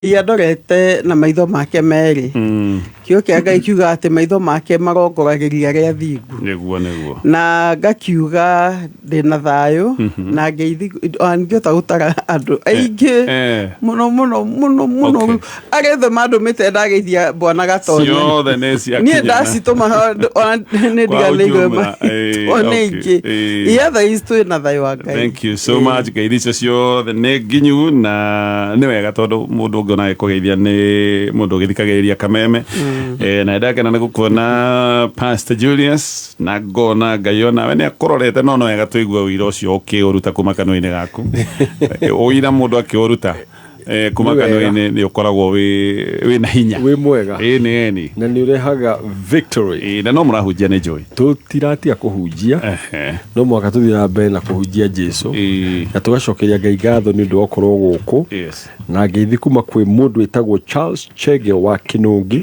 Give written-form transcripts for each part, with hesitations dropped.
Ngai andorete na maitho make merĩ. Kiugo kĩa Ngai kiugaga atĩ maitho make marongoragĩria arĩa athingu. Nĩguo, nĩguo. Na ngakiuga ndĩna thayũ na ngeithi ona ndingĩhota gũtara andũ aingĩ mũno mũno mũno mũno. Arĩa othe mandũmĩte ndageithia bwana Gatonye. Ciothe nĩ ciakinya. Niĩ ndacitũma ona nĩ Kwa ndiganĩirwo ujumla, marĩtwa nĩ aingĩ. Other is twĩ na thayũ wa Ngai. Thank you so much. Ngeithi icio ciothe nĩ nginyu na nĩ wega tondũ mũndũ ũngĩ ona agĩkũgeithia nĩ mũndũ ũgĩthikagĩrĩria kameme. Na ndakena nĩ gũkuona Pastor Julius na ngona Ngai onawe nĩ akũrorete no no wega tũigue ũira ũcio ũkĩũruta kuma kanua-inĩ gaku. Ũira mũndũ akĩũruta kuma Nĩ wega. kanua-inĩ nĩ ũkoragwo wĩ na hinya. Wĩ mwega. Ĩĩ nĩ eni. Na nĩ ũrehaga victory. Na no mũrahunjia nĩ njũĩ. Tũtiratiga kũhunjia. No mũhaka tũthiĩ na mbere na kũhunjia Jesu. Na tũgacokeria Ngai ngatho nĩ ũndũ wa gũkorwo gũkũ. Na ngeithi kuma kwĩ mũndũ wĩtagwo Charles Chege wa Kĩnũngi.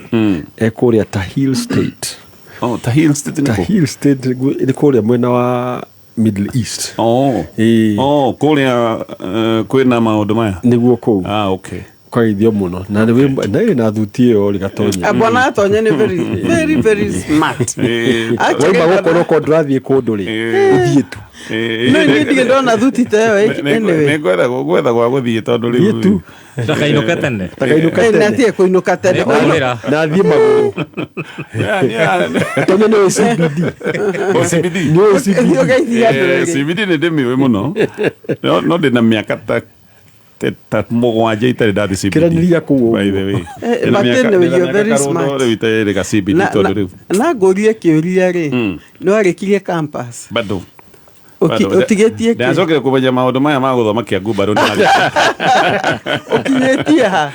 E kũrĩa Tahil State. Oh, Tahil State nĩ kũ? Tahil State nĩ kũrĩa mwena wa Middle East. Oh. Ĩĩ. Oh, kũrĩa kwĩna maũndũ maya? Nĩguo kũu. Ah, okay. Ũkageithio mũno. Na nĩ wĩ- na ĩrĩ na thuti ĩyo rĩ Gatonye. Bwana Gatonye nĩ very very very smart. Actually, Wauma gũkũ no ndũrathiĩ kũndũ rĩ. Ũthiĩ tu. No niĩ ndirĩ ndona thuti ta ĩyo anyway. Nĩ gwetha gwa gũthiĩ tondũ rĩu. Thiĩ tu. Ndakainũke tene. Ndakainũke Eh, na tene. atige kũinũka tene. Nĩ kũhũrĩra. Na athiĩ magũrũ. Gatonye nĩ ũĩ CBD. O CBD. Nĩ ũĩ CBD. Thiĩ ũgeithie andũ Eh, erĩ. CBD nĩ ndĩmĩũĩ mũno. No ndĩ na mĩaka ta mũgwanja itarĩ ndathiĩ CBD. Kĩranĩria kũu ũguo. By the way. Eh, Ndĩna but anyway, ndĩna you're mĩaka very karũndo smart. rĩu itarĩ ga CBD tondũ rĩu. Na ngũrie kĩũria rĩ, nĩ warĩkirie campus? Bado. Ũtigĩtie kĩ? Ndacokire kũmenya maũndũ maya ma gũthoma Kĩambu bado nĩ Ũkinyĩtie ha?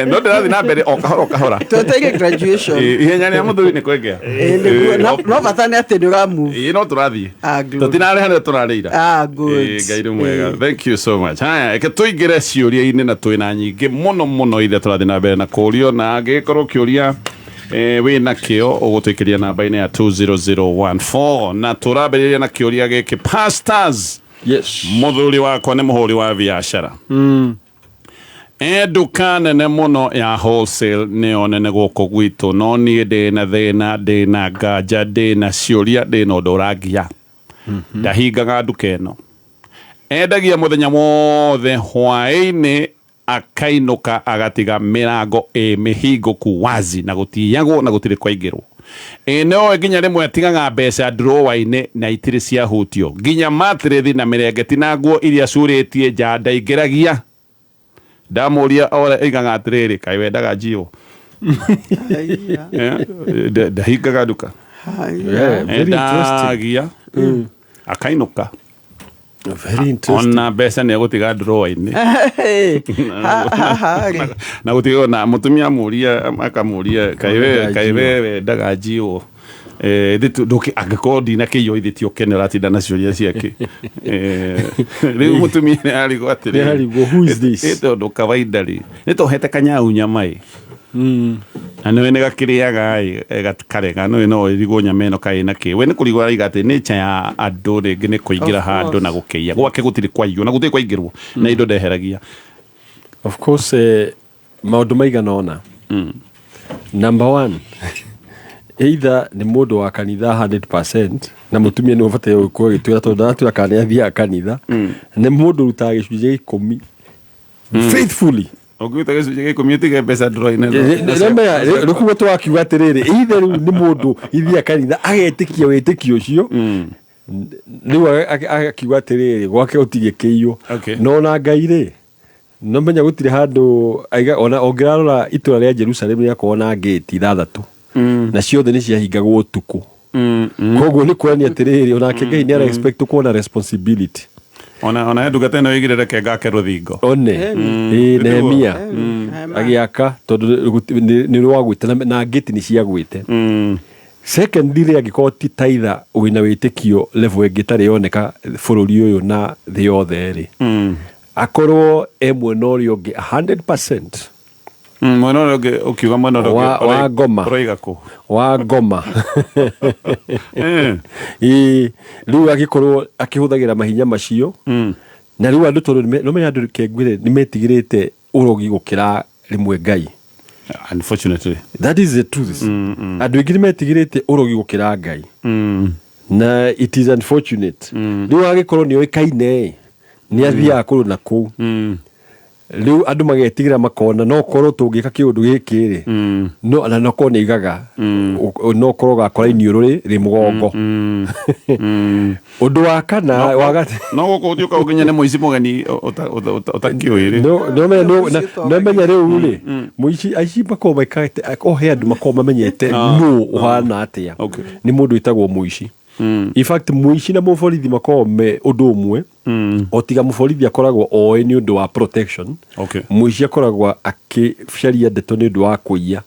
No ndĩrathiĩ na mbere o kahora o kahora. Tweteire graduation. Ihenya rĩa mũthuri nĩ kwengea. Nĩguo, no bata nĩ atĩ nĩ ũramove. Ĩĩ, no tũrathiĩ. Ah, good. Tũtinarĩha nĩ tũrarĩira. Ah, good. Ngai nĩ mwega. Thank you so much. Haya, reke tũingĩre ciũria-inĩ na twĩna nyingĩ mũno mũno iria tũrathiĩ na mbere na kũũrio na angĩgĩkorwo kĩũria wĩ nakĩo ũgũtũikĩria namba-inĩ ya 20014 na tũrambĩrĩria na kĩũria gĩkĩ. Pastors. Yes. Mũthuri wakwa nĩ mũhũri wa biacara. E nduka nene mũno ya wholesale nĩyo nene gũkũ gwitũ, no niĩ ndĩna thĩna, ndĩna nganja, ndĩna ciũria, ndĩna ũndũ ũrangia. Ndahingaga nduka ĩno. Endagia mũthenya wothe hwaĩ-inĩ akainũka agatiga mĩrango ĩ mĩhingũku wazi na gũtiyagwo na gũtirĩ kwaingĩrwo. Ĩ nĩũĩ nginya rĩmwe atigaga mbeca drawer-inĩ na itirĩ ciahutio. Nginya mattress na mĩrengeti na nguo iria curĩtie nja ndaingĩragia. Ndamũria ore oigaga atĩrĩrĩ, kaĩ wendaga njiywo? Ndahingaga nduka. Yeah, very interesting. Endagia akainũka. Very interesting. Ona mbeca nĩ egũtiga drawer-inĩ. Haha rĩ. Na gũtiga ona mũtumia amũria akamũria kaĩ we wendaga njiywo. Angĩkorwo ndinakĩiywo ithe ti ũkene ũratinda na ciũria ciake. Rĩu mũtumia nĩ arigwo atĩrĩrĩ. Nĩ arigwo, who is this? Ĩ tondũ kawaida rĩ, nĩ tohete kanyau nyama ĩ. Na nĩwe nĩ gakĩrĩaga ĩ, gakarega, nĩwe no ĩrigwo nyama ĩno kaĩ na kĩ. We nĩ kũrigwo araiga atĩ nature ya andũ rĩngĩ nĩ kũingĩra Of handũ course. na gũkĩiya. Gwake gũtirĩ kwaiywo na gũtirĩ kwaingĩrwo na indo ndeheragia. Of course, maũndũ maigana ũna. Number one, either nĩ mũndũ wa kanitha 100% na mũtumia nĩ ũbataire gũkorwo agĩtwĩra tondũ ndaratwĩra kana nĩ athiaga kanitha. Nĩ mũndũ ũrutaga gĩcunjĩ gĩa ikũmi faithfully. Ũngĩruta gĩcunjĩ gĩa ikũmi ũtige mbeca drawer-inĩ. Nĩmenya rĩu kuga tũrakiuga atĩrĩrĩ, either rĩu nĩ mũndũ ithiaga kanitha agetĩkia wĩtĩkio ũcio, rĩu agakiuga atĩrĩrĩ gwake gũtirĩ kĩiywo. No na Ngai rĩ, no menya gũtirĩ handũ aiga, ona ũngĩrarora itũra rĩa Jerusalem rĩakorwo na ngĩti ithathatũ na ciothe nĩ ciahingagwo ũtukũ. Koguo nĩ kuonania atĩrĩrĩ, onake Ngai nĩ ara expect ũkorwo na responsibility. Ona ndungata ĩno ĩigire reke ngake rũthingo. One. Ĩĩ, Nehemia agĩaka tondũ nĩ rwagwĩte na ngĩti nĩ ciagwĩte. Secondly rĩ, angĩkorwo ti taitha wĩna wĩtĩkio level ĩngĩ ĩtarĩ yoneka bũrũri ũyũ na thĩ yothe rĩ, akorwo e mwena ũrĩa ũngĩ 100%. Mwena ũrĩa ũngĩ, ũkiuga mwena ũrĩa ũngĩ, Wa ngoma. ũroiga kũ? Wa ngoma. Ĩĩ, rĩu angĩkorwo akĩhũthagĩra mahinya macio, na rĩu andũ tondũ nĩ menya andũ kengwĩre nĩ metigĩrĩte Ũrogi gũkĩra rĩmwe Ngai. Unfortunately. That is the truth. Andũ aingĩ nĩ metigĩrĩte ũrogi gũkĩra Ngai. Na it is unfortunate. Rĩu agĩkorwo nĩ oĩkaine nĩ athiaga kũndũ na kũu. Rĩu andũ magetigĩra makona no korwo tũngĩka kĩũndũ gĩkĩ rĩ, no na no korwo nĩ aigaga no korwo gakora iniũrũ rĩ rĩ mũgongo. Ũndũ wa kana wa No gũkũ ũthiũka ũnginya nĩ mũici mũgeni ũtakĩũĩ rĩ. No menya rĩu rĩ, mũici aici makoragwo maikarĩte o he andũ makoragwo mamenyete nũ ũhana atĩa. Nĩ mũndũ wĩtagwo mũici. In fact, mũici na mũborithi makoragwo me ũndũ ũmwe, o tiga mũborithi akoragwo oĩ nĩ ũndũ wa protection. Mũici akoragwo akĩcaria ndeto nĩ ũndũ wa kũiya.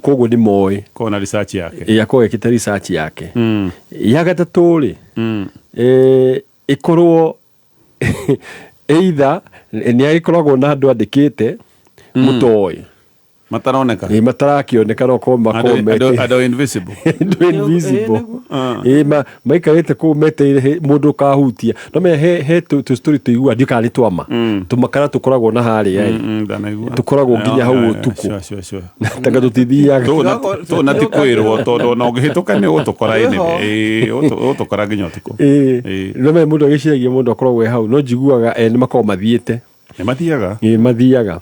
Koguo nĩ moĩ. Korwo na research yake. Ĩ, akoragwo ekĩte research yake. Ya gatatũ rĩ, ĩkorwo either nĩ agĩkoragwo na andũ andĩkĩte mũtoĩ. Mataroneka. Ĩ, matarakĩoneka, no korwo makorwo Andũ invisible. Andũ invisible. Ĩ, maikarĩte kũu metereire mũndũ ũkahutia. No menya he tũ story tũiguaga, ndiũĩ kana nĩ twama, tũmakara tũkoragwo na harĩa ĩ. Ndanaigua. Tũkoragwo nginya hau ũtukũ. Tanga tũtithiaga. Tũ na ti kwĩrwo tondũ ona ũngĩhĩtũka nĩ ũgũtũkora. Wĩho. Ĩĩ, ũgũtũkora nginya ũtukũ. Ĩ, no menya mũndũ agĩciragia mũndũ akoragwo e hau, no njiguaga nĩ makoragwo mathiĩte. Nĩ mathiaga. Ĩ, mathiaga.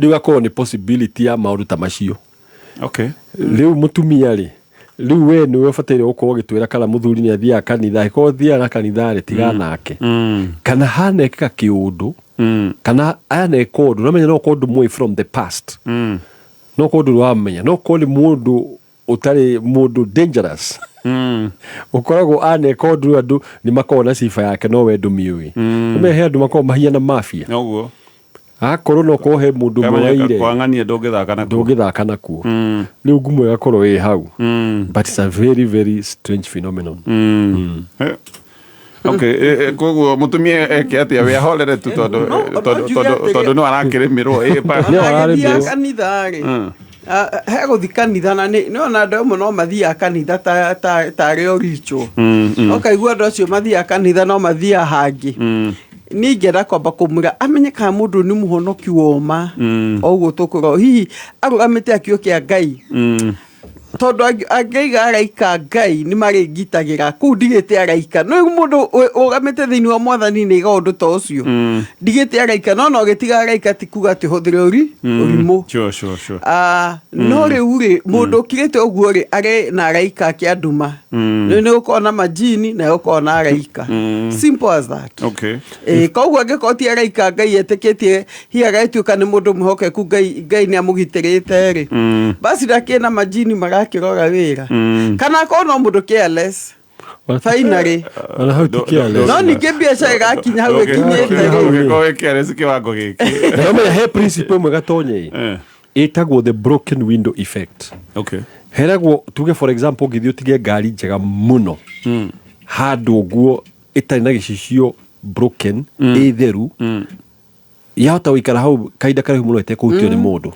Rĩu akorwo nĩ possibility ya maũndũ ta macio. Rĩu mũtumia rĩ, rĩu we nĩwe ũbataire gũkorwo ũgĩtwĩra kana mũthuri nĩ athiaga kanitha. Angĩkorwo athiaga kanitha rĩ, tigana nake. Kana hanekĩka kĩũndũ, kana aneka ũndũ, no menya no ũkorwo ndũmũĩ from the past, no ũkorwo ndũrĩ wamenya, no ũkorwo nĩ mũndũ ũtarĩ mũndũ dangerous, ũkoragwo aneka ũndũ rĩu andũ nĩ makoragwo na sifa yake, no we ndũmĩũĩ. Mm. He andũ makoragwo mahiana mafia. Noguo. Akorwo no korwo he mũndũ mwoeire Kwang'ania ndũngĩthaka nakuo. Ndũngĩthaka nakuo. Rĩu ngumo ĩgakorwo ĩ hau. But it's a very very strange phenomenon. Okay, koguo mũtumia eke atĩa? We ahorere tu tondũ No, tondũ njuge tondũ atĩrĩ- tondũ no arakĩrĩmĩrwo Nĩ ararĩmĩrwo. Agĩthiaga kanitha rĩ, he gũthi kanitha na nĩ ona andũ amwe no mathiaga kanitha tarĩ o ritual. Ũkaigua andũ acio mathiaga kanitha no mathiaga hangĩ. Niĩ ingĩenda kwamba kũmwĩra amenye kana mũndũ nĩ mũhonoki woma o ũguo tũkũrwo hihi arũgamĩte akĩo kĩa Ngai, tondũ angĩiga araika Ngai nĩ marĩngitagĩra kũu ndigĩte araika. No rĩu mũndũ ũgamĩte thĩinĩ wa Mwathani nĩ iga ũndũ ta ũcio, ndigĩte araika, no gĩtiga araika ti kuga atĩ ũhũthĩre ũrimũ. Sure. Ah, no rĩu rĩ, mũndũ ũkirĩte ũguo rĩ, arĩ na araika ake anduma. Rĩu nĩ gũkorwo na majini na gũkorwo na araika, simple as that. Ĩ, koguo angĩkorwo ti araika Ngai etĩkĩtie, hihi agagĩtuĩka nĩ mũndũ mwĩhokeku, Ngai nĩ amũgitĩrĩte rĩ, basi ndakĩrĩ na majini marakĩrora wĩra, kana akorwo no mũndũ careless finally. Ona hau ti careless. No ningĩ biacara ĩgakinya hau ĩkinyĩte rĩ. Ũngĩkorwo wĩ careless kĩwango gĩkĩ. No menya he principle ĩmwe gatonye ĩtagwo the broken window effect. Heragwo tuge, for example, ũngĩthiĩ ũtige ngari njega mũno handũ ũguo ĩtarĩ na gĩcicio, broken, ĩ theru, yahota gũikara hau kahinda karaihu mũno ĩtekũhutio nĩ mũndũ.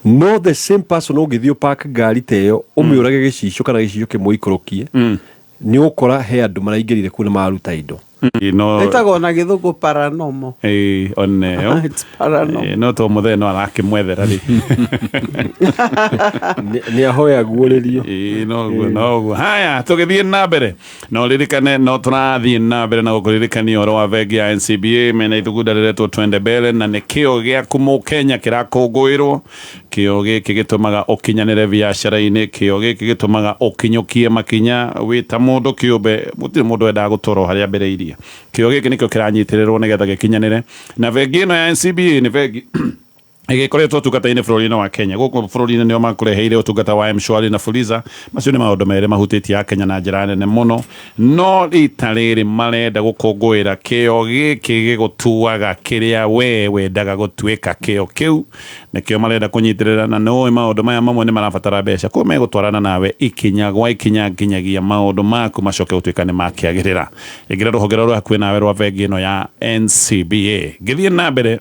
No the same person ũngĩthiĩ ũpark ngari ta ĩyo, ũmĩũrage gĩcicio kana gĩcicio kĩmwe ikũrũkie, nĩ ũgũkora he andũ maraingĩrire kũu na maruta indo. No Ĩtagwo na Gĩthũngũ paranormal. Ĩ, oneyo. It's paranormal. No to mũthee no arakĩmwethera rĩ. Nĩ ahoya guũrĩrio. Ĩ, noguo noguo. Haya, tũgĩthiĩ na mbere, no ririkane no tũrathiĩ na mbere na gũkũririkania ũhoro wa bengi ya NCBA. Mena ithugunda rĩretwo Twende Mbele, na nĩ kĩo gĩaku Mũkenya kĩrakũngũĩrwo. Kĩo gĩkĩ gĩtũmaga ũkinyanĩre biacara-inĩ, kĩo gĩkĩ gĩtũmaga ũkinyũkie makinya wĩ ta mũndũ kĩũmbe. Gũtirĩ mũndũ wendaga gũtũra o harĩa ambĩrĩirie. Kĩo gĩkĩ nĩkĩo kĩranyitĩrĩrwo nĩgetha gĩkinyanĩre, na bengi ĩno ya NCBA nĩ bengi ĩgĩkoretwo ũtungata-inĩ bũrũri-inĩ wa Kenya. Gũkũ bũrũri-inĩ nĩo makũreheire ũtungata wa M-Shwari na Fuliza. Macio nĩ maũndũ merĩ mahutĩtie Akenya na njĩra nene mũno, no rita rĩrĩ marenda gũkũngũĩra kĩo gĩkĩ gĩgũtuaga kĩrĩa we wendaga gũtuĩka. Kĩo kĩu nĩkĩo marenda kũnyitĩrĩra, na nĩũĩ maũndũ maya mamwe nĩ marabatara mbeca, koguo megũtwarana nawe ikinya gwa ikinya nginyagia maũndũ maku macoke gũtuĩka nĩ makĩagĩrĩra. Ingĩra rũhonge rũrĩa rwĩ hakuhĩ nawe rwa bengi ĩno ya NCBA. Ngĩthiĩ na mbere,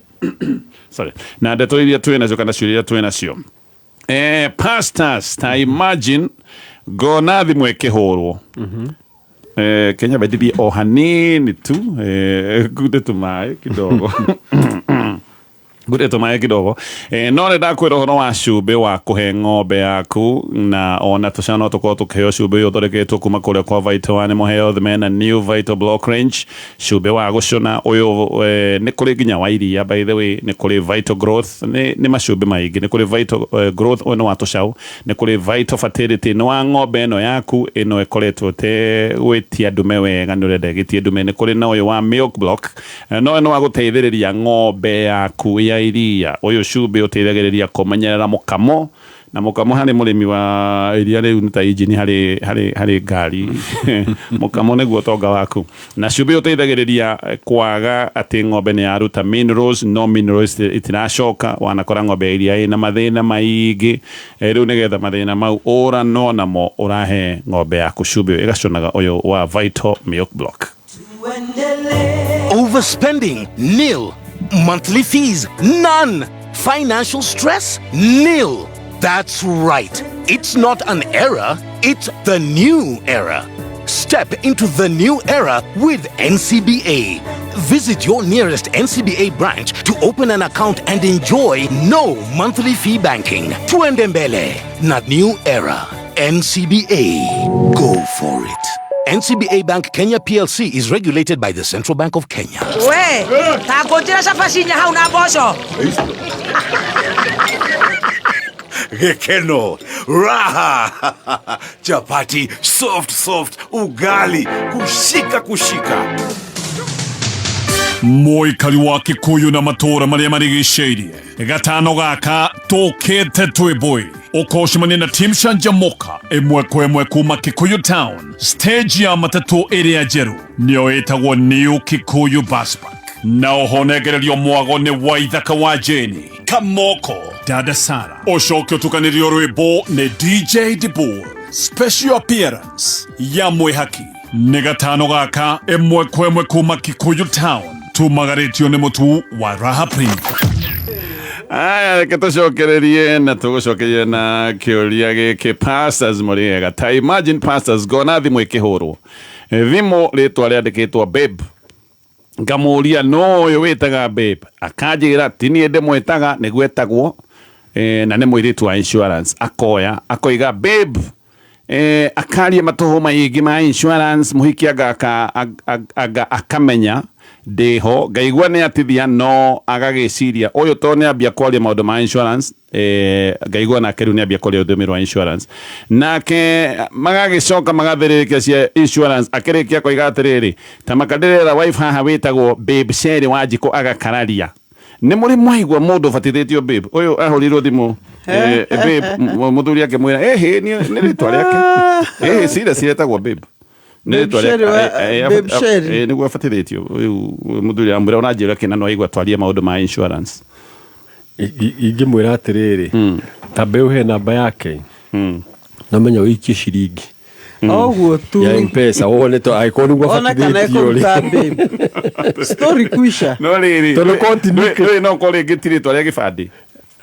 sorry, na ndeto iria twĩ nacio kana ciũria iria twĩ nacio, pastors, ta imagine ngona thimũ ĩkĩhũrwo. Kenya bethithie o hanini tu, ngunde tũmaĩ kidogo. Ngũrĩtwo maĩ kidogo. No nĩ ndakwĩra ũhoro wa cumbĩ wa kũhe ng'ombe yaku, na ona tũcana no tũkorwo tũkĩheo cumbĩ ũyũ ũthondeketwo kuma kũrĩa kwa Vital Animal Health. Mena new Vital Block Range, cumbĩ wa gũcũna ũyũ. Nĩ kũrĩ nginya wa iria, by the way, nĩ kũrĩ Vital Growth, nĩ macumbĩ maingĩ. Nĩ kũrĩ Vital Growth, ũyũ nĩ wa tũcaũ. Nĩ kũrĩ Vital Fertility, nĩ wa ng'ombe ĩno yaku ĩno ĩkoretwo te gwĩtia ndume wega, nĩ ũrenda ĩgĩtie ndume. Nĩ kũrĩ na ũyũ wa Milk Block, no ũyũ nĩ wa gũteithĩrĩria ng'ombe yaku ya iria. Ũyũ cumbĩ ũteithagĩrĩria kũmenyerera mũkamo, na mũkamo harĩ mũrĩmi wa iria rĩu nĩ ta injini harĩ ngari. Mũkamo nĩguo ũtonga waku. Na cumbĩ ũteithagĩrĩria kwaga atĩ ng'ombe nĩ yaruta minerals, no minerals itiracoka. Wanakora ng'ombe ya iria ĩna mathĩna maingĩ. Rĩu nĩgetha mathĩna mau ũranwo namo, ũrahe ng'ombe yaku cumbĩ ũyũ ĩgaconaga, ũyũ wa Vital Milk Block. Overspending? Nil. Monthly fees? None. Financial stress? Nil. That's right. It's not an era, it's the new era. Step into the new era with NCBA. Visit your nearest NCBA branch to open an account and enjoy no monthly fee banking. Tuende mbele, not new era. NCBA. Go for it. NCBA Bank Kenya PLC is regulated by the Central Bank of Kenya. We ta ngũnjĩra cabaci inya hau na mboco. Gĩkeno, raha, chapati soft soft, ugali kushika kushika. Mũikari wa Kikuyu na matũũra marĩa marigicĩirie, gatano gaka tũkĩte twĩmbũi ũkocemania na team Canjamũka ĩmwe kwa ĩmwe kuma Kikuyu Town. Stage ya matatũ ĩrĩa njerũ nĩyo ĩtagwo New Kikuyu Bus Park, na oho nengererio mwago nĩ Waithaka wa Jeni Kamoko, Dada Sara, ũcoke ũtukanĩrio rwĩmbo nĩ DJ Dibul. Special appearance ya mwĩhaki nĩ gatano gaka ĩmwe kwa ĩmwe kuma Kikuyu Town, tumagarĩtio nĩ mũtu wa Raha Premium. Aya, reke tũcokererie na tũgũcokeria na kĩũria gĩkĩ. Pastors, mũrĩ ega? Ta imagine, pastors, ngona thimũ ĩkĩhũrwo, thimũ rĩtwa rĩandĩkĩtwo babe. Ngamũria, no ũyũ wĩtaga babe? Akanjĩra ti niĩ ndĩmwĩtaga, nĩguo etagwo, na nĩ mũirĩtu wa insurance. Akoya akoiga babe, akaria matũhũ maingĩ ma insurance. Mũhiki anga akamenya ndĩho, ngaigua nĩ atithia, no agagĩciria ũyũ to nĩ ambia kwaria maũndũ ma insurance. Ngaigua nake rĩu nĩ ambia kwaria rũthiomi rwa insurance, nake magagĩcoka magathĩrĩrĩkia cia insurance. Akĩrĩkia koiga atĩrĩrĩ, ta makandĩrĩra wife haha wĩtagwo babe Sherry Wanjikũ agakararia. Nĩ mũrĩ mwaigua mũndũ ũbatithĩtio babe? Ũyũ ahũrirwo thimũ, babe, mũthuri akĩmwĩra ĩhĩ nĩ rĩtwa rĩake, ĩhĩ cira ciretagwo babe, nĩ rĩtwa Babe Sherry Babe Sherry. Nĩguo abatithĩtio. Rĩu mũthuri amwĩra, ũranjĩra kĩna no aigua twarie maũndũ ma insurance. Ingĩmwĩra atĩrĩrĩ, tambe ũhe namba yake, no menya ũikie ciringi Oguo tu. Ya Mpesa wone to angĩkorwo nĩguo Ona kana abatithĩtio rĩ. ĩkũruta babe, story kwisha. No rĩrĩ, Tondũ continue- rĩrĩ no korwo rĩngĩ ti rĩtwa rĩa gĩbandĩ.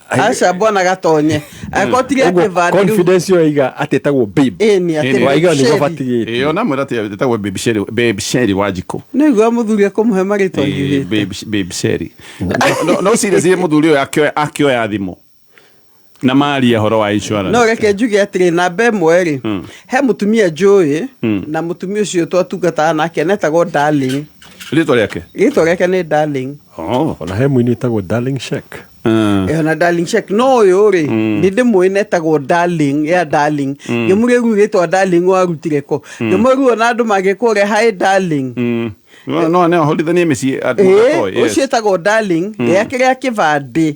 Aca, bwana Gatonye, angĩkorwo ti rĩa Ũguo kĩbandĩ rĩu. Confidence ĩyo aiga atĩ ĩtagwo babe. Ĩni atĩ Ĩni. Waiga nĩguo Sherry. abatithĩtio. Ĩĩ, ona mwĩra atĩ ĩtagwo babe Sherry, babe Sherry Wanjikũ. Nĩguo mũthuri akũmũhe marĩtwa Ĩĩ, ahiũhĩte. Babe Sherry. No serious, mũthuri ũyũ akĩoya thimũ na maria horo wa insurance. No reke njuge atĩrĩ, namba ĩmwe rĩ, he mũtumia njũĩ, na mũtumia ũcio twatungataga nake netagwo Darling. Rĩtwa rĩake? Rĩtwa rĩake nĩ Darling. Oh. Ona he mũini wĩtagwo Darling Shek. Ĩyo na Darling Shek, no ũyũ rĩ, nĩ ndĩmũĩ netagwo Darling ya Darling. Ngĩmũria, rĩu rĩtwa Darling warutire kũ? Ngĩmũria, rĩu ona andũ mangĩkũria, hi Darling. No no ahũrithanie mĩciĩ andũ Ĩĩ, magatoĩ, yes. ũcio ĩtagwo Darling rĩake rĩa kĩbandĩ.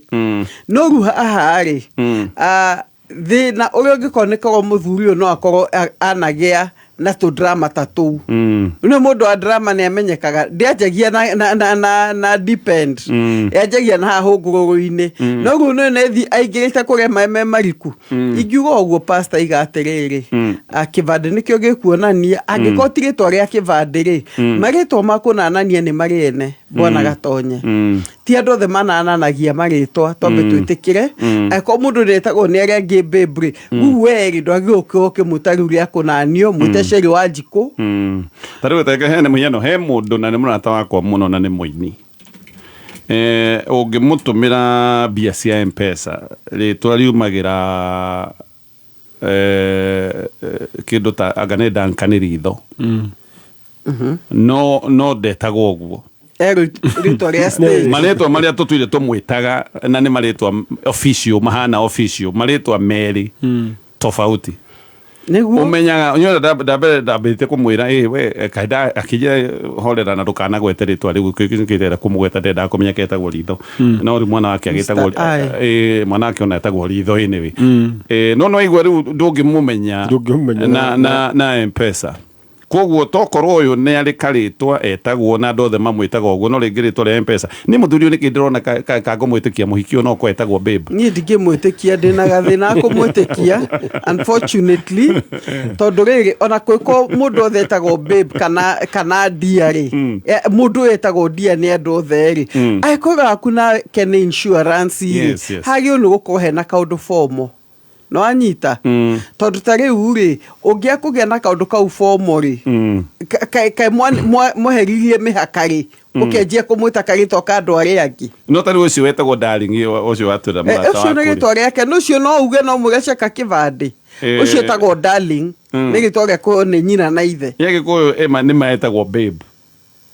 No rĩu haha rĩ, thĩna ũrĩa ũngĩkorwo nĩ korwo mũthuri ũyũ no akorwo anagĩa na tũ drama ta tũu. Nĩ mũndũ wa drama, nĩ amenyekaga. Ndĩanjagia na depend, yanjagia na haha hũngũrũrũ-inĩ. No rĩu nĩ nĩthi aingĩrĩte kũrĩa maĩ me mariku. Ingiuga ũguo, pastor, iga atĩrĩrĩ, kĩbandĩ nĩkĩo gĩkuonania. Angĩkorwo ti rĩtwa rĩa kĩbandĩ rĩ, marĩtwa ma kũnanania nĩ marĩ ene. Bwana Gatonye, ti andũ othe manananagia marĩtwa, twambe twĩtĩkĩre. Angĩkorwo mũndũ nĩetagwo nĩ arĩa angĩ babe rĩ, rĩu we rĩ, ndwagĩrĩirwo gũkorwo ũkĩmwĩta rĩu rĩa kũnanio. Mwĩte Sherry wa Njikũ. Ta rĩu teke hene mũhiano, he mũndũ na nĩ mũrata wakwa mũno na nĩ mũini. Ũngĩmũtũmĩra mbia cia Mpesa, rĩtwa riumagĩra kĩndũ ta anga nĩ Duncan Ritho, no ndetagwo ũguo. Rĩtwa rĩa stage. Marĩtwa marĩa tũtũire tũmwĩtaga na nĩ marĩtwa official, mahana official, marĩtwa merĩ tofauti. Nĩguo. Ũmenyaga nyona ndambere ndambĩte kũmwĩra, ĩ we kahinda akĩnjĩra horera na ndũkanagwete rĩtwa rĩu, kĩrenda kũmũgweta, ndendaga kũmenya ketagwo Ritho, no rĩu mwana wake agĩtagwo Mr. I. Ĩ, mwana wake ona etagwo Ritho anyway. No aigua rĩu ndũngĩmũmenya. Ndũngĩmũmenya. Na Mpesa. Koguo tokorwo ũyũ nĩ arĩ karĩtwa etagwo na andũ othe mamwĩtaga ũguo, no rĩngĩ rĩtwa rĩa Mpesa nĩ mũthuri ũyũ. Nĩkĩ ndĩrona kangũmwĩtĩkia mũhiki ũyũ no ko etagwo babe? Niĩ ndingĩmwĩtĩkia, ndĩna gathĩna kũmwĩtĩkia unfortunately, tondũ rĩrĩ, ona kwĩko mũndũ othe etagwo babe kana dear rĩ, mũndũ ũyũ etagwo dear nĩ andũ othe rĩ, angĩkorwo waku nake nĩ insurance rĩ, hagĩrĩirwo nĩ gũkorwo hena kaũndũ formal, no anyita, tondũ ta rĩu rĩ, ũngĩa kũgĩa na kaũndũ kau formal rĩ, kaĩ mweheririe mĩhaka rĩ, ũkĩanjia kũmwĩta karĩtwa ka andũ arĩa angĩ. No ta rĩu ũcio wetagwo darling, ũcio watwĩra mũrata Ũcio nĩ waku rĩ. Rĩtwa rĩake nĩ ũcio, no uge no mũgeceka kĩbandĩ. Ũcio etagwo darling, nĩ rĩtwa rĩa kũheo nĩ nyina na ithe. Ya Gĩkũyũ ĩma nĩ maetagwo babe.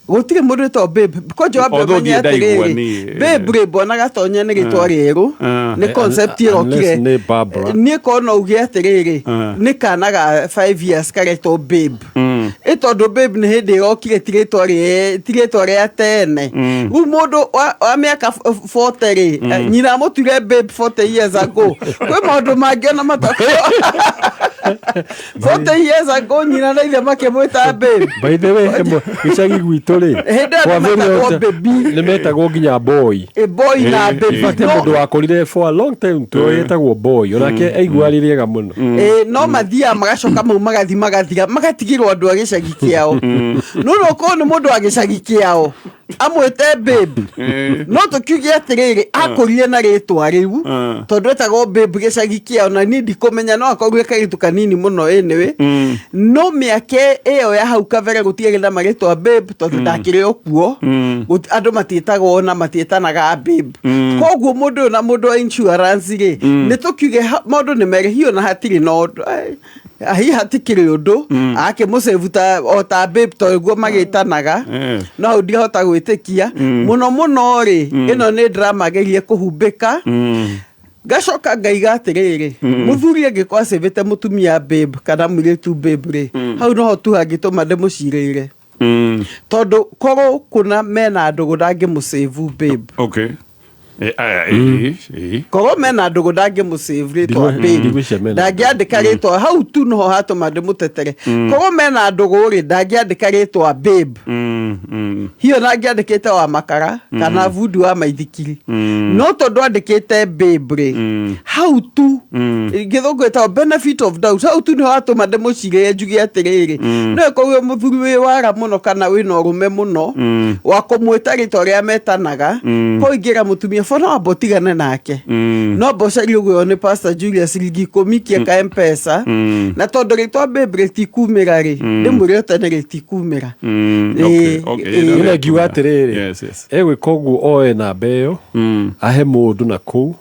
Gũtirĩ mũndũ wĩtagwo babe. Kwanja wambe Although ũmenye ndiĩ ndaigua atĩrĩrĩ, niĩ. babe rĩ, mbona gatonya nĩ rĩtwa rĩerũ, nĩ concept Unless ĩrokire. nĩ Barbara. Niĩ korwo no uge atĩrĩrĩ, nĩ kana ga 5 years karetwo babe, ĩ tondũ babe nĩ hĩndĩ ĩrokire, ti rĩtwa rĩa tene. Rĩu mũndũ wa mĩaka 40 rĩ, nyina amũtuire babe 40 years ago. Kwĩ maũndũ mangĩ ona matakorwo 40 years ago nyina na ithe makĩmwĩta babe. By the way, gĩcagi gwitũ rĩ, Hĩndĩ ĩyo kwa nĩ metagwo very baby. Nĩ metagwo nginya boy. A boy na baby. Bate mũndũ wakorire for a long time twetagwo boy, onake aigua arĩ rĩega mũno. No mathiaga magacoka mau magathi magathira, magatigĩrwo andũ a gĩcagi kĩao. No korwo nĩ mũndũ wa gĩcagi kĩao amwĩte babe, no tũkiuge atĩrĩrĩ, akũrire na rĩtwa rĩu tondũ etagwo babe gĩcagi kĩao, na niĩ ndikũmenya, no akorwo kairĩtu kanini mũno anyway. No mĩaka ĩyo ya hau kabere gũtiarĩ na marĩtwa babe, tondũ ndakĩrĩ o kuo. Andũ matiĩtagwo na matiĩtanaga babe. Koguo mũndũ ũyũ na mũndũ wa insurance rĩ, nĩ tũkiuge maũndũ nĩ merĩ hiyo, na hatirĩ na ũndũ. Ai, hihi hatikĩrĩ ũndũ akĩmũcĩvu ta o ta babe tondũ magĩtanaga. No hau ndihota gwĩtĩkia mũno mũno rĩ, ĩno nĩ drama gerie kũhumbĩka. Ngacoka ngaiga atĩrĩrĩ, mũthuri angĩkorwo acĩvĩte mũtumia babe kana mũirĩtu babe rĩ, hau noho tu hangĩtũma ndĩmũcirĩire, tondũ korwo kũna mena ndũgũ ndangĩmũcĩvu babe. Okay. Aya, ĩ. Korwo mena ndũgũ ndangĩmũcĩvu rĩtwa babe. Ndigwĩciria mena. Ndangĩandĩka rĩtwa hau tu, noho hatũma ndĩmũtetere. Korwo mena ndũgũ rĩ, ndangĩandĩka rĩtwa babe. Hiyo ndangĩandĩkĩte wa makara kana bundi wa maithikiri, no tondũ andĩkĩte babe rĩ, hau tu gĩthũngũ ĩtagwo benefit of doubt, hau tu nĩho hatũma ndĩmũcirĩre, njuge atĩrĩrĩ, no ĩkorwo wĩ mũthuri wĩ wara mũno kana wĩna ũrũme mũno wa kũmwĩta rĩtwa rĩa metanaga, ko ingĩra mũtumia bo, no amba ũtigane nake, no amba ũcarie ũgũyo nĩ Pastor Julius ciringi 10 kia ka Mpesa, na tondũ rĩtwa babe rĩtikumĩra rĩ, ndĩmwĩre tene rĩtikumĩra. Okay. Ĩno ngiuga atĩrĩrĩ, Yes. Egwĩka ũguo, oe namba ĩyo, ahe mũndũ na kũu,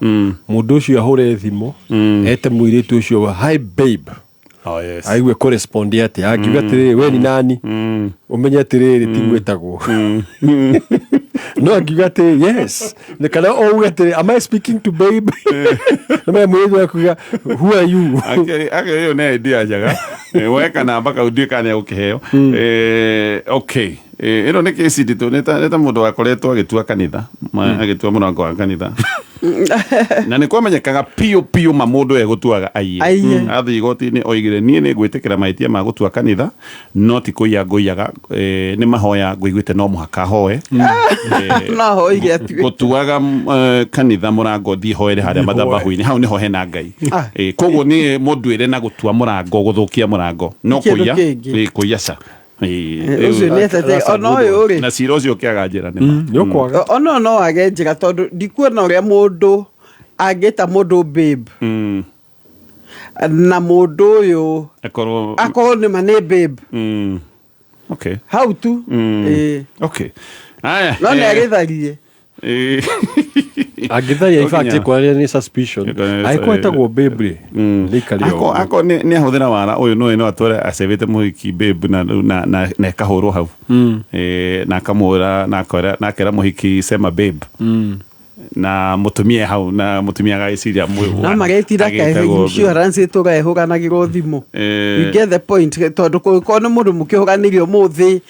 mũndũ ũcio ahũre thimũ ete mũirĩtu ũcio, "Hi babe." Oh, yes. Aigue kũrespond atĩa. Angiuga atĩrĩrĩ, "We ni nani?" Ũmenye atĩrĩrĩ, tiguo ĩtagwo. No angiuga atĩ yes, nĩ kana ouge atĩrĩ, "Am I speaking to babe?" Nĩ mũirĩtu akuga, "Who are you?" Actually, ĩyo nĩ idea njega. Weka namba kau ndiũĩ kana nĩ egũkĩheo. Okay. Ĩno nĩ kesi nditũ, nĩ ta mũndũ wakoretwo agĩtua kanitha, agĩtua mũrango wa kanitha, na nĩ kwamenyekaga piũ piũ ma mũndũ egũtuaga aiye. Aiye. Athiĩ igoti-inĩ oigire, "Niĩ nĩ ngwĩtĩkĩra mahĩtia ma gũtua kanitha, no ti kũiya ngũiyaga, nĩ mahoya ngũiguĩte no mũhaka hoe." No hoige atuĩke. Gũtuaga kanitha mũrango, thiĩ hoere harĩa mathabahu-inĩ, hau nĩho hena Ngai. Koguo nĩ mũnduĩre na gũtua mũrango, gũthũkia mũrango, no Kĩndũ kũiya kĩngĩ. Kũiya ca. Ũcio nĩ etete ona ũyũ rĩ. Na cira ũcio ũkĩaga njĩra nĩ ma. Nĩ ũkwaga. Ona ũyũ no wage njĩra, tondũ ndikuona ũrĩa mũndũ angĩta mũndũ babe na mũndũ ũyũ akorwo akorwo nĩma nĩ babe. Okay. Hau tu. Okay, aya. No nĩ agĩtharie. Angĩtharia in fact Nginya- ĩkwaria nĩ suspicion. Ĩkwaria nĩ Angĩkorwo etagwo babe rĩ, nĩikare Ako ũguo. ako nĩ nĩ ahũthĩra wara ũyũ no no atware acevete mũhiki babe na na na, na ĩkahũrwo hau. Na akamwĩra na akera na akera mũhiki sema babe. Na mũtumia hau na mũtumia agagĩciria No magetira ka insurance ĩtũra ĩhũranagĩrwo thimũ. You get the point, tondũ kũngĩkorwo nĩ mũndũ mũkĩhũranĩire ũmũthĩ,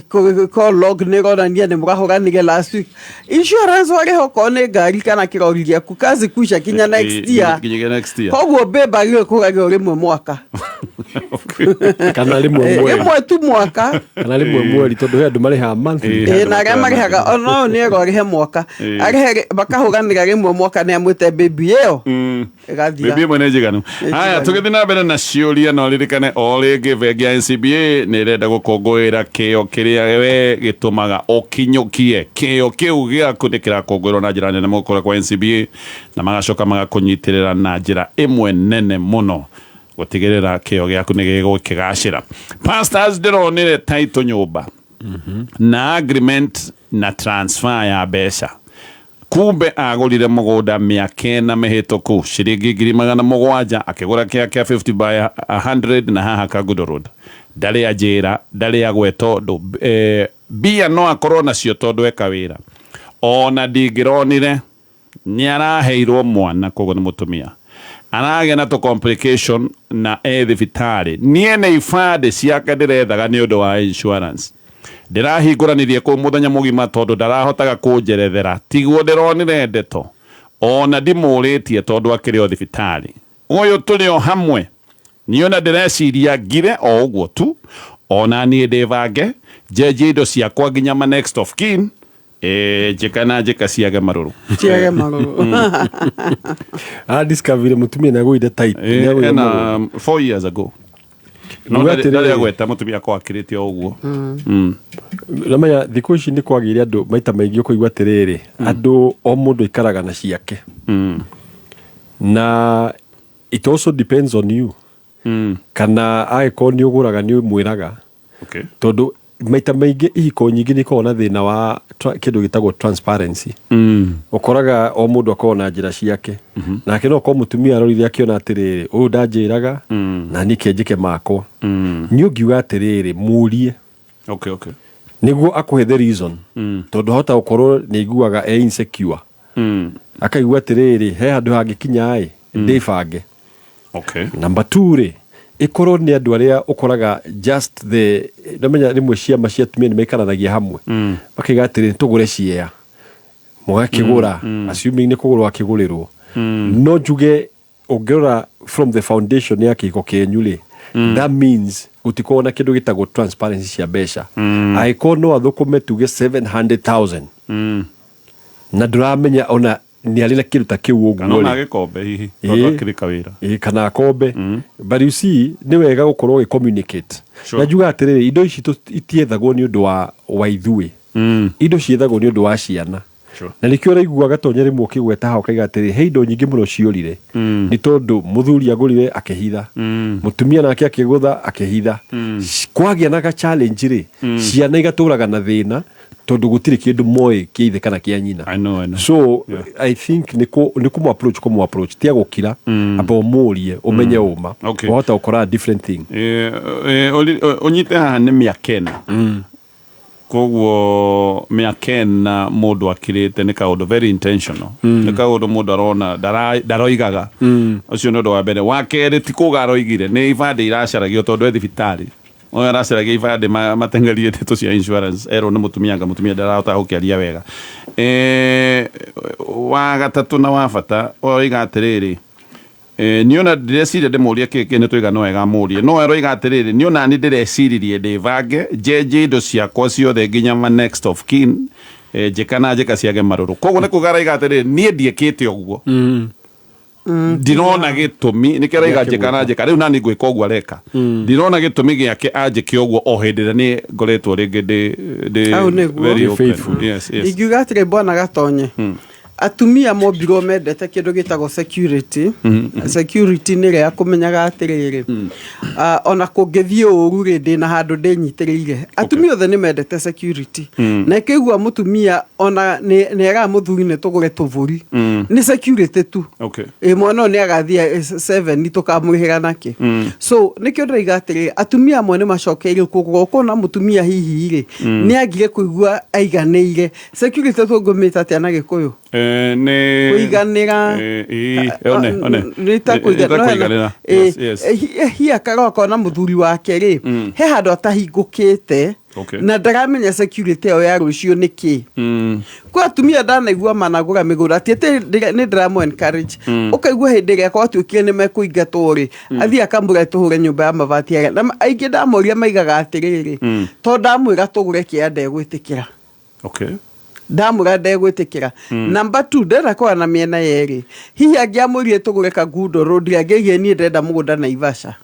kũngĩkorwo log nĩ ĩronania nĩ mũrahũranire last week, insurance warĩha okorwo nĩ ngari kana kĩrori gĩaku, kazi kuisha kinya next year. Nginyagia next year. Koguo babe agĩrĩirwo kũhũragĩrwo rĩmwe mwaka. Kana rĩmwe mweri. Rĩmwe tu mwaka. Kana rĩmwe mweri tondũ he andũ marĩhaga monthly. Na arĩa marĩhaga ona ũyũ nĩ erwo arĩhe mwaka. Arĩhe makahũranĩra rĩmwe mwaka nĩ amwĩte baby ĩyo ĩgathira. Bibi ĩmwe nĩ njiganu. Nĩ Haya, njiganu. tũgĩthiĩ na mbere na ciũria no ririkane o rĩngĩ bengi ya NCBA nĩ ĩrenda gũkũngũĩra kĩo kĩrĩa we gĩtũmaga ũkinyũkie. Kĩo kĩu gĩaku nĩ kĩrakũngũĩrwo na njĩra nene mũno kũrĩa kwa NCBA na magacoka magakũnyitĩrĩra na njĩra ĩmwe nene mũno gũtigĩrĩra kĩo gĩaku nĩ gĩgũkĩgacĩra. Pastors, ndĩronire title nyũmba na agreement na transfer ya mbeca, kumbe agũrire mũgũnda mĩaka 4 mĩhĩtũku ciringi 700,000, akĩgũra kĩa kĩa 50 by 100 na haha Kangundo Road. Ndarĩ anjĩra, ndarĩ agwe tondũ mbia no akorwo nacio tondũ eka wĩra, ona ndingĩronire nĩ araheirwo mwana, koguo nĩ mũtumia aragĩa na tũ complication na e thibitarĩ. Niĩ nĩ ibandĩ ciake ndĩrethaga nĩ ũndũ wa insurance. Ndĩrahingũranirie kũu mũthenya mũgima tondũ ndarahotaga kũnjerethera, tiguo ndĩronire ndeto, ona ndimũrĩtie tondũ akĩrĩ o thibitarĩ. Ũyũ tũrĩ o hamwe, niĩ ona ndĩreciria ngire o ũguo tu, ona niĩ ndĩbange njenjie indo ciakwa nginya ma next of kin, njĩka na njĩka ciage marũrũ. Ciage marũrũ. Adiscoverire mũtumia nĩagũire tight, nĩagũire Ena mũgũnda. 4 years ago. No Nguga ndarĩ atĩrĩrĩ. ndarĩ agweta mũtumia akwa akĩrĩte o ũguo. Namenya thikũ ici nĩ kwagĩire andũ maita maingĩ ũkũigua atĩrĩrĩ, andũ o mũndũ aikaraga na ciake. Na it also depends on you. Kana angĩkorwo nĩ ũgũraga nĩ ũmwĩraga. Tondũ maita maingĩ ihiko nyingĩ nĩ ikoragwo na thĩna wa kĩndũ gĩtagwo transparency. Ũkoraga o mũndũ akoragwo na njĩra ciake. Nake no ũkorwo mũtumia arorire akĩona atĩrĩrĩ, ũyũ ndanjĩraga, na niĩ kĩnjĩke makwa. Niĩ ũngiuga atĩrĩrĩ, mũrie. Nĩguo akũhe the reason. Tondũ ahota gũkorwo nĩ aiguaga e insecure. Akaigua atĩrĩrĩ, he handũ hangĩkinya ĩ, ndĩbange. Number 2 rĩ, ĩkorwo nĩ andũ arĩa ũkoraga just the, ndamenya rĩmwe ciama cia atumia nĩ maikaranagia hamwe. Makaiga atĩrĩrĩ, tũgũre ciea. Mũgakĩgũra, assuming nĩ kũgũrwo akĩgũrĩrwo. No njuge ũngĩrora from the foundation ya kĩhiko kĩenyu rĩ, that means gũtikoragwo na kĩndũ gĩtagwo transparency cia mbeca. Angĩkorwo no athũkũme tuge 700,000. Na ndũramenya ona nĩ arĩ na kĩndũ ta kĩu ũguo Kana ona rĩ. gĩkombe hihi, tondũ akĩrĩ kawĩra. Kana akombe. But you see, nĩ wega gũkorwo ũgĩ-communicate. Na njuga atĩrĩrĩ, indo ici itiethagwo nĩ ũndũ wa ithuĩ. Indo ciethagwo nĩ ũndũ wa ciana. Na nĩkĩo ũraigua Gatonya rĩmwe ũkĩgweta haha ũkaiga atĩrĩ, he indo nyingĩ mũno ciorire. Nĩ tondũ mũthuri agũrire akĩhitha. Mũtumia nake akĩgũtha akĩhitha. Kwagĩa na ga challenge rĩ, ciana igatũraga na thĩna tondũ gũtirĩ kĩndũ moĩ kĩa ithe kana kĩa nyina. I know, I know. So, I think nĩ kũmũ approach, kũmũ approach. Tia gũkira, amba ũmũrie, ũmenye ũma. Wahota gũkora a different thing. Ũnyite haha nĩ mĩaka ĩna. Koguo mĩaka ĩna mũndũ akirĩte nĩ kaũndũ very intentional. Nĩ kaũndũ mũndũ arona ndaroigaga. Ũcio nĩ ũndũ wa mbere. Wa kerĩ ti kuga aroigire, nĩ ibandĩ iracaragio tondũ e thibitarĩ. Ũyũ aracaragia ibandĩ mateng'erie ndeto cia insurance, erwo nĩ mũtumia anga mũtumia ndarahota gũkĩaria wega. Wa gatatũ na wa bata, oiga atĩrĩrĩ, niĩ ona ndĩreciria ndĩmũrie kĩ, kĩ nĩ tũiga no wega mũrie. No aroiga atĩrĩrĩ, niĩ ona niĩ ndĩreciririe ndĩbange, njenjie indo ciakwa ciothe nginya ma next of kin, njĩka na njĩka ciage marũrũ. Koguo nĩ kuga araiga atĩrĩrĩ, niĩ ndiĩkĩte ũguo. Ndirona gĩtũmi, nĩkĩo araiga njĩka na njĩka. Rĩu nani ngwĩka ũguo areka. Ndirona gĩtũmi gĩake anjĩke ũguo o hĩndĩ ĩrĩa niĩ ngoretwo rĩngĩ ndĩ Hau nĩguo. very Ndĩ open. faithful. Yes, yes. Ingiuga atĩrĩ, Bwana Gatonye, Atumia mombirwo mendete kĩndũ gĩtagwo security. Security nĩ ĩrĩa ya kũmenyaga atĩrĩrĩ, ona kũngĩthiĩ ũru rĩ, ndĩna handũ ndĩnyitĩrĩire. Atumia othe nĩ mendete security. Na ĩkĩigua mũtumia ona nĩ eraga mũthuri nĩ tũgũre tũbũri, nĩ security tu. Ĩ mwana ũyũ nĩ agathiĩ seven, tũkamũrĩhĩra nakĩ? So nĩkĩo ndĩraiga atĩrĩrĩ, atumia amwe nĩ macokeire kũgũra. Ũkona mũtumia hihi rĩ, nĩ agire kũigua aiganĩire. Security tũngũmĩta atĩa na Gĩkũyũ? Nĩ Kũiganĩra. Ĩ, one one. Nĩ ta Nĩ ta kũiganĩra. Yes. Hi akarora akona mũthuri wake rĩ, he handũ atahingũkĩte na ndaramenya security ĩyo ya rũciũ nĩ kĩ. Kwĩ atumia ndanaigua managũra mĩgũnda, ti atĩ nĩ ndĩramũ encourage. Ũkaigua hĩndĩ ĩrĩa gwatuĩkire nĩ mekũingatwo rĩ, athiĩ akamũra tũhũre nyũmba ya mabati arĩa na aingĩ ndamoria maigaga atĩrĩrĩ, to ndamwĩra tũgũre kĩa ndegwĩtĩkĩra. Ndamwĩra ndegwĩtĩkĩra. Number two, ndĩrenda kũrora na mĩena yerĩ. Hihi angĩamwĩrire tũgũre Kangundo Road, angĩaigire niĩ ndĩrenda mũgũnda Naivasha.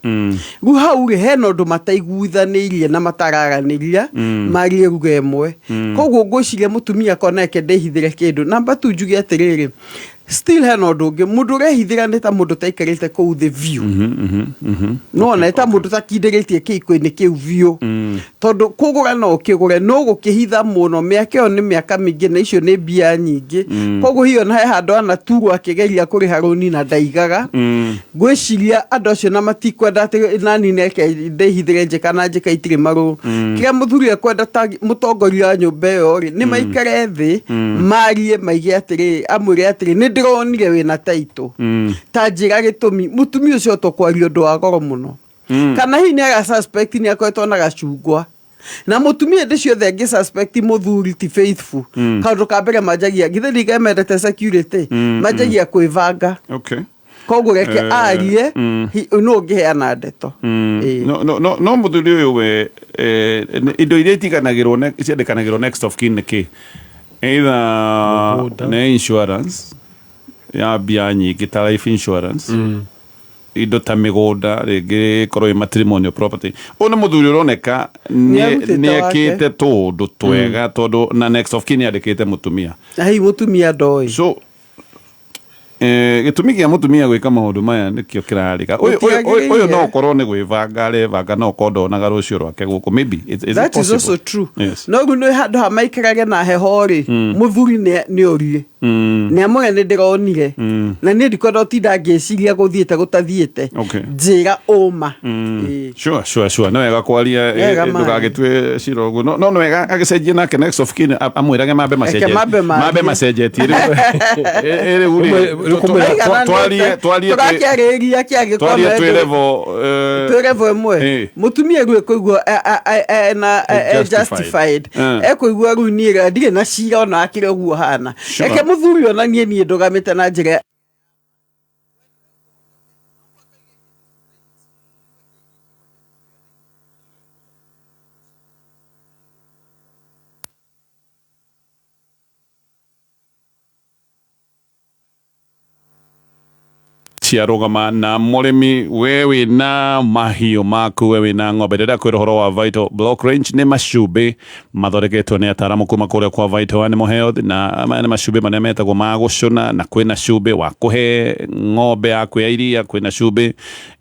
Rĩu hau rĩ, hena ũndũ mataiguithanĩirie na matararanĩria marie ruga ĩmwe. Koguo ngwĩciria mũtumia akona reke ndĩhithĩre kĩndũ. Number two, njuge atĩrĩrĩ, still hena ũndũ ũngĩ, mũndũ ũrehithĩra nĩ ta mũndũ ũtaikarĩte kũu thĩ biũ. No ona ta mũndũ ũtakindĩrĩtie kĩhiko-inĩ kĩu biũ, tondũ kũgũra no ũkĩgũre, no gũkĩhitha mũno mĩaka ĩyo nĩ mĩaka mĩingĩ na icio nĩ mbia nyingĩ. Koguo hihi ona he handũ anaturwo akĩgeria kũrĩha rũni na ndaigaga. Ngwĩciria andũ acio na matikwenda atĩ nani neke ndĩhithĩre njĩka na njĩka itirĩ marũrũ. Kĩrĩa mũthuri ekwenda ta mũtongoria wa nyũmba ĩyo rĩ, nĩ maikare thĩ marie, maige atĩrĩrĩ, amwĩre atĩrĩ, nĩ ndĩronire wĩna taitũ, ta njĩra gĩtũmi. Mũtumia ũcio tũkwaria ũndũ wa goro mũno, kana hihi nĩ aga suspect nĩ akoretwo na gacungwa. Na mũtumia hĩndĩ ciothe angĩ suspect mũthuri ti faithful, kaũndũ ka mbere manjagia, githĩ ndinga mendete security, manjagia kwĩbanga. Koguo reke arie, nũ ũngĩheana ndeto. Ĩĩ. No mũthuri ũyũ we, indo iria itiganagĩrwo ciandĩkanagĩrwo next of kin nĩ kĩ? Either Mũgũnda. nĩ insurance ya mbia nyingĩ ta life insurance, indo ta mĩgũnda, rĩngĩ ĩkorwo ĩ matrimonial property. Ũyũ nĩ mũthuri ũroneka Nĩarutĩte nĩ wake. ekĩte tũũndũ twega, tondũ na next of kin yandĩkĩte mũtumia. Na hihi mũtumia ndoĩ. So gĩtũmi kĩa mũtumia gwĩka maũndũ maya nĩkĩo kĩrarĩka. Ũyũ no ũkorwo nĩ gwĩbanga arebanga, no ũkorwo ndonaga rũciũ rwake gũkũ, maybe. Is That it is possible? also true. Yes. No rĩu nĩ handũ ha maikarage na heho rĩ, mũthuri nĩ orie, nĩ amwĩre nĩ ndĩronire na niĩ ndikwenda ũtinda ngĩciria gũthiĩte gũtathiĩte. Njĩra ũma. Ĩĩ. Sure, nĩ wega kwaria. Nĩ wega maria. Ndũgagĩtue cira ũguo. No nĩ wega agĩcenjie nake next of kin, amwĩrage mambe macenjetie. Mambe marie. Mambe macenjetie rĩu. Rĩu rĩ, Rĩu kũmwĩra- twarie Tũrakĩarĩria kĩangĩkorwo twarie twĩ level twĩ level ĩmwe. Mũtumia rĩu ekũigua ena Justified. justified. Ekũigua rĩu niĩ ndirĩ na cira ona akĩrĩ ũguo hana. Reke mũthuri onanie niĩ ndũgamĩte na njĩra. Ciarũgama na mũrĩmi, we wĩna mahiũ maku, we wĩna ng'ombe, ndĩrenda kwĩra ũhoro wa Vital Block Range. Nĩ macumbĩ mathondeketwo nĩ ataaramu kuma kũrĩa kwa Vital Animal Health, na maya nĩ macumbĩ marĩa metagwo ma gũcũna, na kwĩna cumbĩ wa kũhe ng'ombe yaku ya iria, kwĩna cumbĩ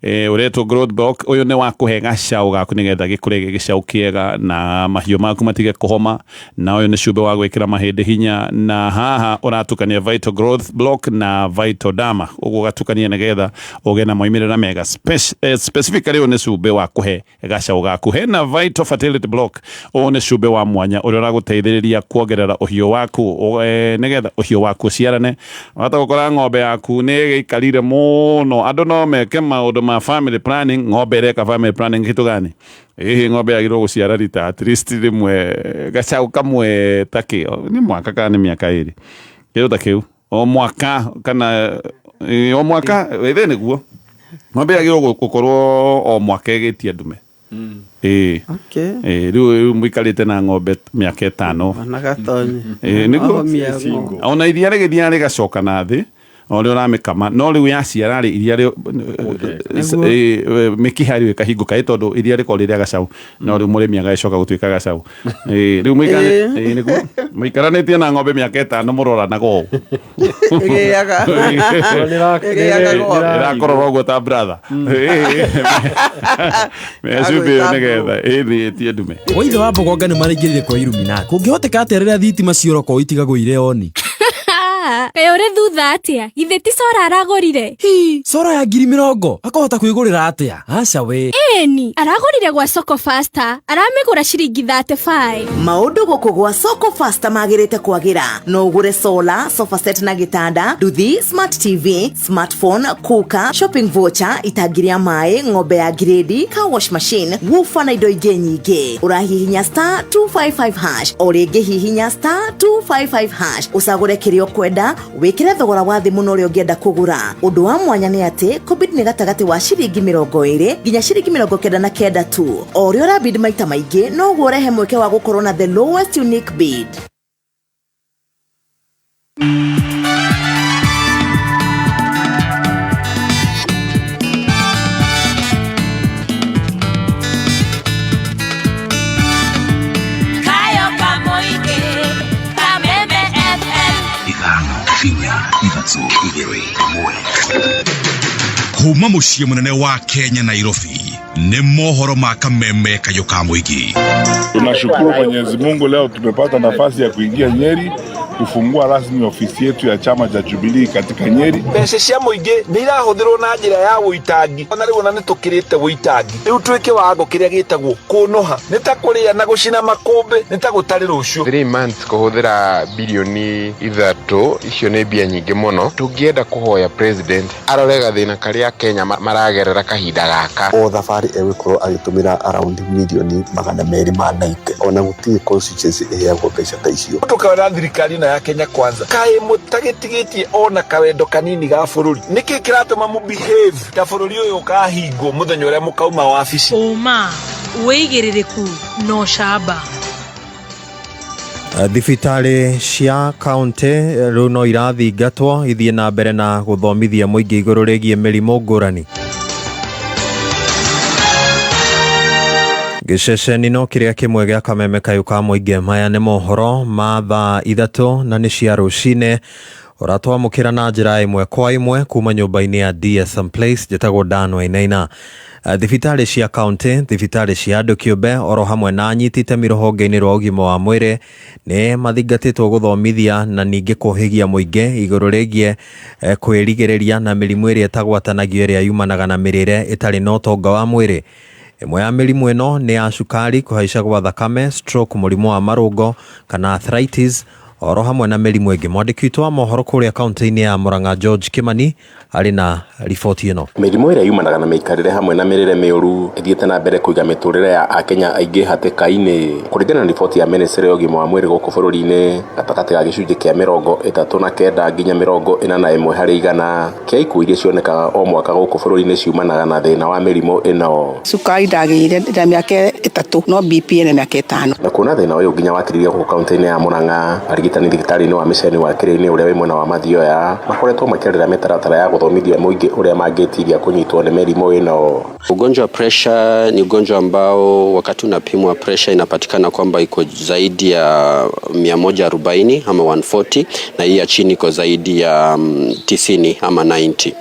ũretwo growth block. Ũyũ nĩ wa kũhe gacaũ gaku nĩgetha gĩkũre gĩ gĩcaũ kĩega na mahiũ maku matige kũhoma, na ũyũ nĩ cumbĩ wa gwĩkĩra mahĩndĩ hinya. Na haha ũratukania Vital Growth Block na Vital Dama, ũguo ũgatukania nĩgetha ũgĩe na moimĩrĩra mega. Specifically ũyũ nĩ cumbĩ wa kũhe gacaũ gaku. Hena Vital Fertility Block. Ũyũ nĩ cumbĩ wa mwanya ũrĩa ũragũteithĩrĩria kuongerera ũhiũ waku, nĩgetha ũhiũ waku ũciarane. Wahota gũkora ng'ombe yaku nĩ ĩgĩikarire mũno, andũ no meke maũndũ ma family planning, ng'ombe ĩreka family planning kĩndũ gani? Ĩhĩ, ng'ombe yagĩrĩirwo gũciara rita at least rĩmwe, gacaũ kamwe, ta kĩ nĩ mwaka kana nĩ mĩaka 2, kĩndũ ta kĩu, o mwaka kana o mwaka ĩthĩ, nĩguo ng'ombe yagĩrĩirwo gũkorwo o mwaka ĩgĩtia ndume. Ĩĩ. Rĩu mũikarĩte na ng'ombe mĩaka 5. Ona gatonye. Ĩĩ, nĩguo. Ahomia ng'ombe. Ona iria rĩgĩthiaga rĩgacoka na thĩ. O ũrĩa ũramĩkama no rĩu yaciara rĩ iria rĩ mĩkiha rĩu ĩkahingũka ĩ tondũ iria rĩkorwo rĩ rĩa gacaũ no rĩu mũrĩmi agagĩcoka gũtuĩka gacaũ. Rĩu nĩguo mũikaranĩtie na ng'ombe mĩaka 5 mũroranaga ũũ. Ĩgĩaga. Ĩgĩaga ĩrakorora ũguo ta brother. Mecumbĩ ĩyo nĩgetha ĩthĩ ĩtie ndume. Waithe wa Mbogonga nĩ maraingĩrire kwa Illuminati. Kũngĩhoteka atĩa rĩrĩa thitima ciora korwo itigagwo oni? Kaĩ ũrĩ thutha atĩa? Githĩ ti cora aragũrire? Hi, cora ya 20,000 akahota kwĩgũrĩra atĩa? Aca we. Ĩni, aragũrire gwa Soko Faster, aramĩgũra ciringi 35. Maũndũ gũkũ gwa Soko Faster magĩrĩte kwagĩra. No ũgũre solar, sofa set na gĩtanda, nduthi, smart TV, smartphone, cooker, shopping voucher, itangi rĩa maĩ, ng'ombe ya grade, car wash machine, woofer na indo ingĩ nyingĩ. Ũrahihinya star 255 hash, o rĩngĩ hihinya star 255 hash, ũcagũre kĩrĩa ũkwenda, wĩkĩre thogora wa thĩ mũno ũrĩa ũngĩenda kũgũra. Ũndũ wa mwanya nĩ atĩ kũbid nĩ gatagatĩ wa ciringi 20 nginya ciringi 99 tu. O ũrĩa ũrabid maita maingĩ noguo ũrehe mweke wa gũkorwo na the lowest unique bid. Kayo Kamoige, Kameme FM. 5 4 3 2 1. Kuma mũciĩ mũnene wa Kenya Nairobi nĩ mohoro ma Kameme Kayũ ka Mũingĩ. Tunashukuru Mwenyezi Mungu leo tumepata nafasi ya kuingia Nyeri kufungua rasmi ofisi yetu ya chama cha Jubilee katika Nyeri. Mbeca cia mũingĩ nĩ irahũthĩrwo na njĩra ya ũitangi, ona rĩu ona nĩ tũkĩrĩte ũitangi. Rĩu twĩ kĩwango kĩrĩa gĩtagwo kũnũha, nĩ ta kũrĩa na gũcina makũmbĩ, nĩ ta gũtarĩ rũciũ. 3 months kũhũthĩra bilioni 3, icio nĩ mbia nyingĩ mũno. Tũngĩenda kũhoya president arore gathĩna karĩa Kenya maragerera kahinda gaka. O thabarĩ egũkorwo agĩtũmĩra around milioni 290, ona gũtirĩ constituency ĩheagwo mbeca ta icio. Tũkawĩra thirikari ĩno ya Kenya Kwanza, kaĩ mũtagĩtigĩtie ona kawendo kanini ga bũrũri? Nĩkĩ kĩratũma mũ behave ta bũrũri ũyũ ũkahingwo mũthenya ũrĩa mũkauma wabici? Ũma, wĩigĩrĩrĩku na ũcamba. Thibitarĩ cia kaunti rĩu no irathingatwo ithiĩ na mbere na gũthomithia mũingĩ igũrũ rĩgiĩ mĩrimũ ngũrani. Gĩceceni no kĩrĩa kĩmwe gĩa Kameme Kayũ ka Mũingĩ. Maya nĩ mohoro ma thaa 3 na nĩ cia rũcinĩ. Ũratwamũkĩra na njĩra ĩmwe kwa ĩmwe kuma nyũmba-inĩ ya DSM Place. Njĩtagwo Dan Wainaina. Thibitarĩ cia kaunti, thibitarĩ cia andũ kĩũmbe oro hamwe na anyiti itemi rũhonge-inĩ rwa ũgima wa mwĩrĩ nĩ mathingatĩtwo gũthomithia na ningĩ kũhĩgia mũingĩ igũrũ rĩgiĩ kwĩrigĩrĩria na mĩrimũ ĩrĩa ĩtagwatanagio ĩrĩa yumanaga na mĩrĩre ĩtarĩ na ũtonga wa mwĩrĩ. Ĩmwe ya mĩrimũ ĩno nĩ ya cukari, kũhaica gwa thakame, stroke, mũrimũ wa marũngo kana arthritis oro hamwe na mĩrimũ ĩngĩ. Mwandĩki witũ wa mohoro kũrĩa kaunti-inĩ ya Murang'a George Kimani arĩ na riboti ĩno. Mĩrimũ ĩrĩa yumanaga na mĩikarĩre hamwe na mĩrĩre mĩũru ĩthiĩte na mbere kũiga mĩtũrĩre ya Akenya aingĩ hatĩka-inĩ. Kũringana na riboti ya Ministry ya ũgima wa mwĩrĩ gũkũ bũrũri-inĩ, gatagatĩ ga gĩcunjĩ kĩa 39 nginya 41 harĩ igana kĩa ikuũ iria cionekaga o mwaka gũkũ bũrũri-inĩ ciumanaga na thĩna wa mĩrimũ ĩno. Cukari ndagĩire na mĩaka 3 no BP ĩna mĩaka 5. Na kuona thĩna ũyũ nginya wakiririe gũkũ kaunti-inĩ ya Murang'a, arigitani thibitarĩ-inĩ wa Mĩceni wa Kĩrĩinĩ ũrĩa wĩ mwena wa Mathioya makoretwo makĩarĩra mĩtaratara ya gũthomithia mũingĩ ũrĩa mangĩtiria kũnyitwo nĩ mĩrimũ ĩno. Ugonjwa wa pressure ni ugonjwa ambao wakati unapimwa pressure inapatikana kwamba iko zaidi ya 140 ama 140 na hii ya chini iko zaidi ya 90 ama 90.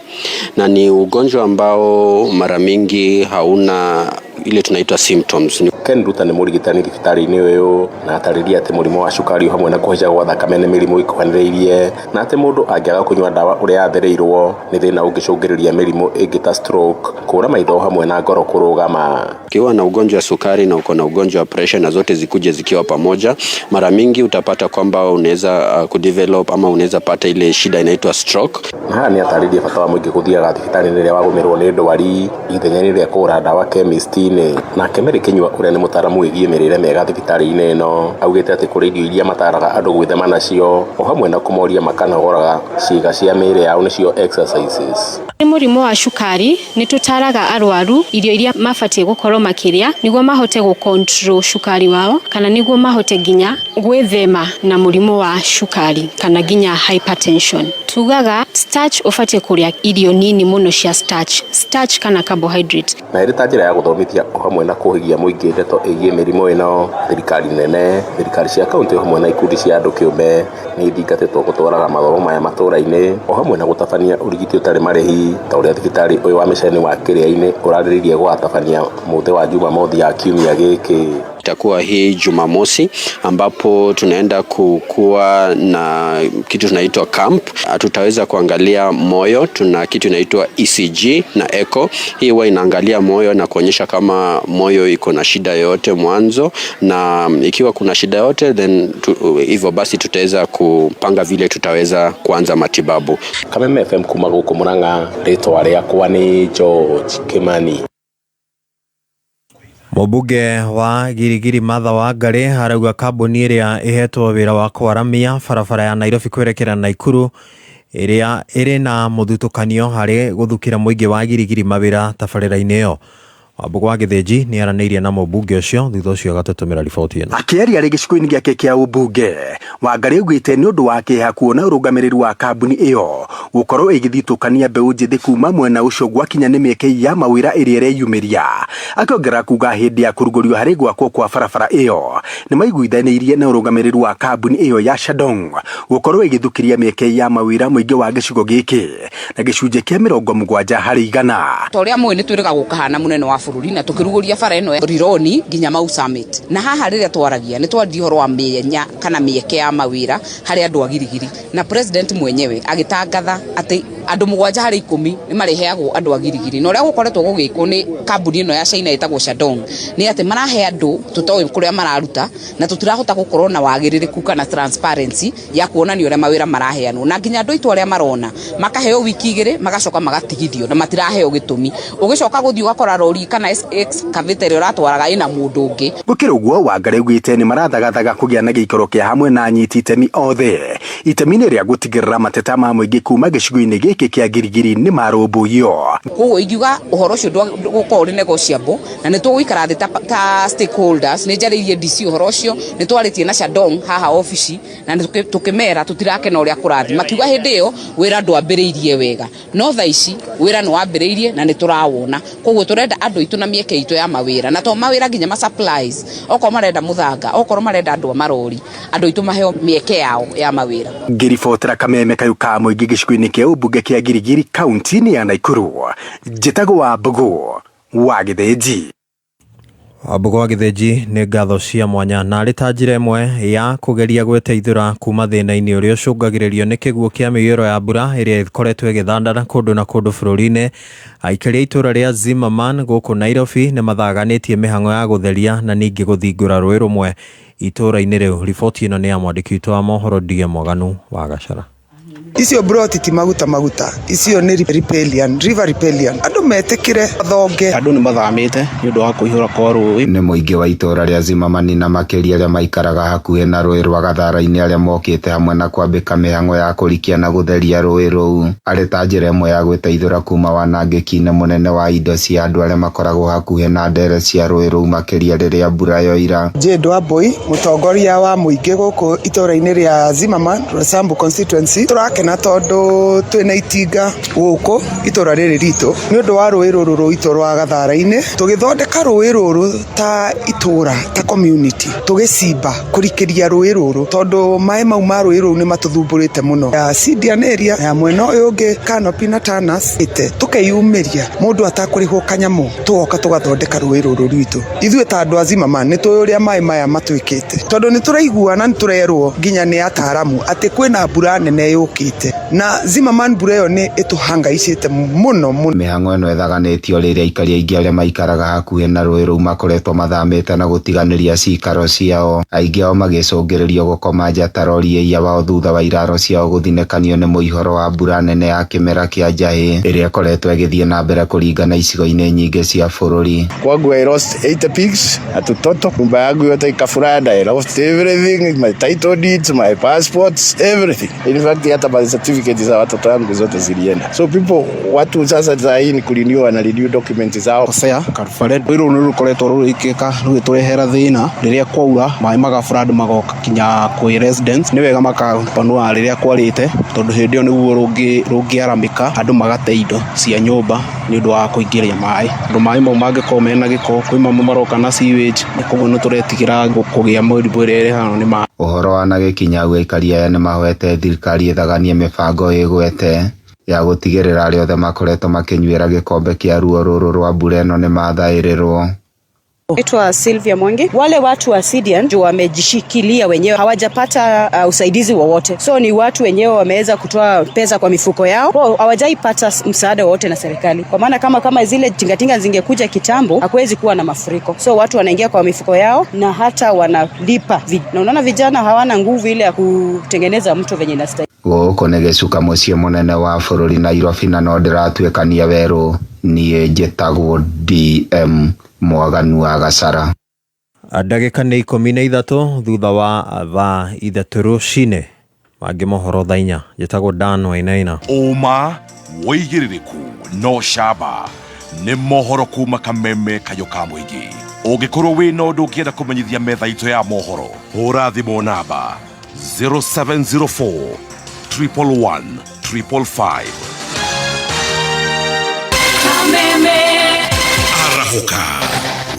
Na ni ugonjwa ambao mara mingi hauna ile tunaitwa symptoms. Ken Ruta nĩ mũrigitani thibitarĩ-inĩ ũyũ na atarĩria atĩ mũrimũ wa cukari hamwe na kũhaica gwa thakame nĩ mĩrimũ ĩkuhanĩrĩirie na atĩ mũndũ angĩaga kũnyua ndawa ũrĩa athĩrĩirwo nĩ thĩna ũngĩcũngĩrĩria mĩrimũ ĩngĩ ta stroke, kũra maitho hamwe na ngoro kũrũgama. Ukiwa na ugonjwa wa sukari na uko na ugonjwa wa pressure na zote zikuje zikiwa pamoja, mara mingi utapata kwamba unaweza kudevelop ama unaweza pata ile shida inaitwa stroke. Na haha nĩ atarĩria bata wa mũingĩ gũthiaga thibitarĩ rĩrĩa wagũmĩrwo nĩ ndwari ithenya-inĩ rĩa kũgũra ndawa chemist-inĩ. bũrũri-inĩ. Nake Mary Kĩnyua ũrĩa nĩ mũtaaramu wĩgiĩ mĩrĩre mĩega thibitarĩ-inĩ ĩno augĩte atĩ kũrĩ irio iria mataraga andũ gwĩthema nacio o hamwe na kũmoria makanogoraga ciĩga cia mĩĩrĩ yao nĩcio exercises. Nĩ mũrimũ wa cukari, nĩ tũtaraga arwaru irio iria mabatiĩ gũkorwo makĩrĩa nĩguo mahote gũ control cukari wao kana nĩguo mahote nginya gwĩthema na mũrimũ wa cukari kana nginya hypertension. Tugaga starch ũbatiĩ kũrĩa irio nini mũno cia starch, starch kana carbohydrate. Na ĩrĩ ta njĩra ya gũthomithia o hamwe na kũhĩgia mũingĩ ndeto ĩgiĩ mĩrimũ ĩno, thirikari nene, thirikari cia kauntĩ o hamwe na ikundi cia andũ kĩũmbe nĩ ithingatĩtwo gũtwaraga mathomo maya matũra-inĩ o hamwe na gũtabania ũrigiti ũtarĩ marĩhi ta ũrĩa thibitarĩ ũyũ wa mĩceni wa Kĩrĩa-inĩ ũrarĩrĩirie gũgatabania mũthĩ wa Jumamothi ya kiumia gĩkĩ. Itakuwa hii Jumamosi ambapo tunaenda kukuwa na kitu tunaitwa camp. Tutaweza kuangalia moyo, tuna kitu inaitwa ECG na echo. Hii huwa inaangalia moyo na kuonyesha kama moyo iko na shida yoyote mwanzo, na ikiwa kuna shida yoyote then hivyo basi tutaweza kupanga vile tutaweza kuanza matibabu. Kameme FM kuma gũkũ Murang'a, rĩtwa rĩakwa nĩ George Kimani. Mũmbunge wa Girigiri Martha Wangari arauga kambuni ĩrĩa ĩhetwo wĩra wa kwaramia barabara ya Nairobi kwerekera Naikuru ĩrĩa ĩrĩ na mũthutũkanio harĩ gũthukĩra mũingĩ wa Girigiri mawĩra tabarĩra-inĩ ĩyo. Wambũgũ wa Gĩthĩnji nĩ aranĩirie na mũmbunge ũcio thutha ũcio agatũtũmĩra riboti ĩno. Akĩaria rĩ gĩcigo-inĩ gĩake kĩa ũmbunge, Wangari augĩte nĩ ũndũ wa kĩeha kuona ũrũgamĩrĩri wa kambuni ĩyo gũkorwo ĩgĩthitũkania mbeũ njĩthĩ kuma mwena ũcio gwakinya nĩ mĩeke ya mawĩra ĩrĩa ĩreyumĩria. Akĩongerera kuga hĩndĩ ya kũrugũrio harĩ gwakwo kwa barabara ĩyo nĩ maiguithanĩirie na ũrũgamĩrĩri wa kambuni ĩyo ya Shandong gũkorwo ĩgĩthukĩria mĩeke ya mawĩra mũingĩ wa gĩcigo gĩkĩ na gĩcunjĩ kĩa 70%. Ta ũrĩa mũĩ nĩ twĩrĩga gũkahana mũnene wa bũrũri na tũkĩrugũria bara ĩno Rironi nginya Mau Summit. Na haha rĩrĩa twaragia nĩ twaririe ũhoro wa mĩenya kana mĩeke ya mawĩra harĩ andũ a Girigiri, na president mwenyewe agĩtangatha atĩ andũ 7 harĩ 10 nĩ marĩheagwo andũ a Girigiri. Na ũrĩa gũkoretwo gũgĩkwo nĩ kambuni ĩno ya China ĩtagwo Shandong nĩ atĩ marahe andũ tũtoĩ kũrĩa mararuta na tũtirahota gũkorwo na wagĩrĩrĩku kana transparency ya kuonania ũrĩa mawĩra maraheanwo, na nginya andũ aitũ arĩa marona makaheo wiki 2 magacoka magatigithio na matiraheo gĩtũmi. Ũgĩcoka gũthiĩ ũgakora rori kana excavator ĩrĩa ũratwaraga ĩna mũndũ ũngĩ. Gũkĩrĩ ũguo, Wangari augĩte nĩ marathagathaga kũgĩa na gĩikaro kĩa hamwe na anyiti itemi othe itemi-inĩ rĩa gũtigĩrĩra mateta ma mũingĩ kuma gĩcigo-inĩ gĩkĩ kĩa Girigiri nĩ marũmbũiyo. Koguo ingiuga ũhoro ũcio ndũgũkorwo ũrĩ negotiable, na nĩ tũgũikara thĩ ta stakeholders. Nĩ njarĩirie DC ũhoro ũcio, nĩ twarĩtie na Shandong haha obici, na tũkĩmera tũtirakena ũrĩa kũrathiĩ. Makiuga hĩndĩ ĩyo wĩra ndwambĩrĩirie wega, no thaa ici wĩra nĩ wambĩrĩirie na nĩ tũrawona. Koguo tũrenda andũ aitũ na mĩeke itũ ya mawĩra, na to mawĩra nginya ma supplies, okorwo marenda mũthanga, okorwo marenda andũ a marori, andũ aitũ maheo mĩeke yao ya mawĩra. Ngĩribotera Kameme kayũ ka mũingĩ gĩcigo-inĩ kĩa ũmbunge kĩa Girigiri kaunti-inĩ ya Naikuru, njĩtagwo Wambũgũ wa Gĩthĩnji. Wambũgũ wa Gĩthĩnji nĩ ngatho cia mwanya na arĩ ta njĩra ĩmwe ya kũgeria gwĩteithũra kuma thĩna-inĩ ũrĩa ũcũngagĩrĩrio nĩ kĩguũ kĩa mĩiyũro ya mbura ĩrĩa ĩkoretwo ĩgĩthandana kũndũ na kũndũ bũrũri-inĩ. Aikari a itũũra rĩa Zimmerman gũkũ Nairobi nĩ mathaganĩtie mĩhang'o ya gũtheria na ningĩ gũthingũra rũĩ rũmwe itũũra-inĩ rĩu. Riboti ĩno nĩ ya mwandĩki witũ wa mohoro D.M. Mwaganu wa Gachara. Icio broti ti maguta maguta, icio nĩ riparian, river riparian. Andũ metĩkĩre thonge. Andũ nĩ mathamĩte nĩ ũndũ wa kũihũra kwa rũĩ. Nĩ mũingĩ wa itũũra rĩa Zimmerman na makĩria arĩa maikaraga hakuhĩ na rũĩ rwa Gathara-inĩ arĩa mokĩte hamwe na kwambĩka mĩhang'o ya kũrikia na gũtheria rũĩ rũu arĩ ta njĩra ĩmwe ya gwĩteithũra kuma wanangĩki-inĩ mũnene wa indo cia andũ arĩa makoragwo hakuhĩ na ndere cia rũĩ rũu makĩria rĩrĩa mbura yoira. Jane Wambui, mũtongoria wa mũingĩ gũkũ itũũra-inĩ rĩa Zimmerman, Roysambu constituency. Tũrakena tondũ twĩna itinga gũkũ itũũra rĩrĩ ritũ nĩ ũndũ wa rũĩ rũrũ rwitũ rwa Gathara-inĩ. Tũgĩthondeka rũĩ rũrũ ta itũũra, ta community, tũgĩcimba kũrikĩria rũĩ rũrũ tondũ maĩ mau ma rũĩ rũu nĩ matũthumbũrĩte mũno. Ya Sidian area ya mwena ũyũ ũngĩ Canopy na Tanas ĩte tũkeyumĩria mũndũ atakũrĩhwo kanyamũ tũgoka tũgathondeka rũĩ rũrũ rwitũ. Ithuĩ ta andũ a Zimmerman nĩ tũĩ ũrĩa maĩ maya matwĩkĩte tondũ nĩ tũraigua na nĩ tũrerwo nginya nĩ ataaramu atĩ kwĩna mbura nene yũkĩte. Na Zimmerman mbura ĩyo nĩ ĩtũhangaicĩte mũno mũno. Mĩhang'o ĩno ĩthaganĩtio rĩrĩa aikari aingĩ arĩa maikaraga hakuhĩ na rũĩ rũu makoretwo mathamĩte na gũtiganĩria ciikaro ciao, aingĩ ao magĩcũngĩrĩrio gũkoma nja ta rori wao thutha wa iraro ciao gũthinĩkanio nĩ mũihũro wa mbura nene ya kĩmera kĩa njahĩ ĩrĩa ĩkoretwo ĩgĩthiĩ na mbere kũringana icigo-inĩ nyingĩ cia bũrũri. Kwangu I lost 8 pigs na tutoto, nyumba yangu yote ikafuranda. I lost everything, my title deeds, my passports, everything. In fact hata birth certificate za watoto wangu zote zilienda. So people, watu sasa za hii ni kurenew, wana renew document zao. Kosea karubare rũĩ rũu nĩ rũkoretwo rũgĩkĩka rũgĩtũrehera thĩna rĩrĩa kwaura maĩ magaflood magoka kinya kwĩ residents. Nĩ wega makapanua rĩrĩa kwarĩte tondũ hĩndĩ ĩyo nĩguo rũngĩaramĩka andũ magate indo cia nyũmba nĩ ũndũ wa kũingĩria maĩ, tondũ maĩ mau mangĩkorwo mena gĩko kwĩ mamwe maroka na sewage, koguo nĩ tũretigĩra kũgĩa mĩrimũ ĩrĩa ĩrehagwo nĩ maĩ. Ũhoro wanagĩkinya hau aikari aya nĩmahoete thirikari ĩthaganie mĩbango ĩgwete ya gũtigĩrĩra arĩa othe makoretwo makĩnyuĩra gĩkombe kĩa ruo rũrũ rwa mbura ĩno nĩmathaĩrĩrwo. Naitwa Sylvia Mwangi. Wale watu wa Sidian juu wamejishikilia wenyewe, hawajapata usaidizi wowote, so ni watu wenyewe wameweza kutoa pesa kwa mifuko yao, hawajaipata msaada wowote na serikali, kwa maana kama zile tingatinga zingekuja kitambo hakuwezi kuwa na mafuriko. So watu wanaingia kwa mifuko yao na hata wanalipa, na unaona vijana hawana nguvu ile ya kutengeneza mto venye inastahili. Gũkũ nĩ gĩcuka mũciĩ mũnene wa bũrũri Nairobi, na no ndĩratuĩkania werũ. Niĩ njĩtagwo DM Mwaganu wa Gacara. Ndagĩka nĩ 13 thutha wa thaa 3 rũcinĩ. Mangĩ mohoro thaa 4. Njĩtagwo Dan Wainaina. Ũma wĩigĩrĩrĩku no camba nĩ mohoro kuma Kameme kayũ ka mũingĩ. Ũngĩkorwo wĩna ũndũ ũngĩenda kũmenyithia metha itũ ya mohoro, hũra thimũ namba 0704 111 555. Kameme Arahoka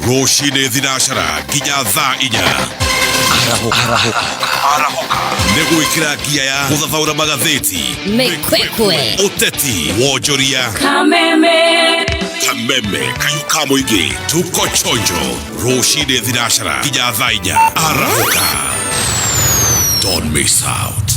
rũcinĩ thinacara nginya thaa 4. Arahoka nĩ gwĩkĩra ngia ya gũthathaũra magathĩti, Mĩkwekwe, ũteti, wonjoria. Kameme Kameme kayũ ka mũingĩ, tuko chonjo rũcinĩ thinacara nginya thaa 4. Arahoka, don't miss out.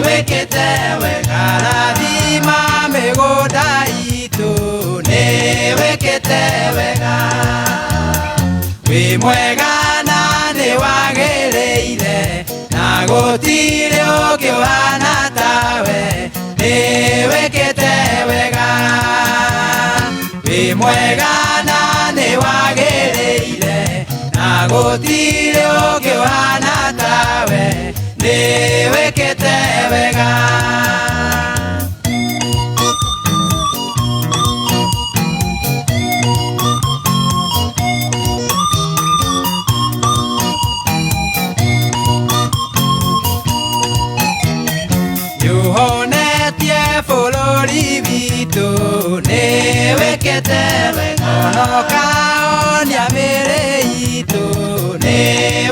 Wekete wega, rathima mĩgũnda itũ, nĩ wĩkĩte Wĩ mwega na nĩ wagĩrĩire, na gũtirĩ ũngĩ ũhana tawe, nĩ wĩkĩte wega. Wĩ mwega na nĩ wagĩrĩire, na gũtirĩ ũngĩ ũhana tawe, nĩ wĩkĩte wega. Nĩũhonetie bũrũri witũ, nĩ wĩkĩte wega. Onokaonia mĩĩrĩ itũ, nĩ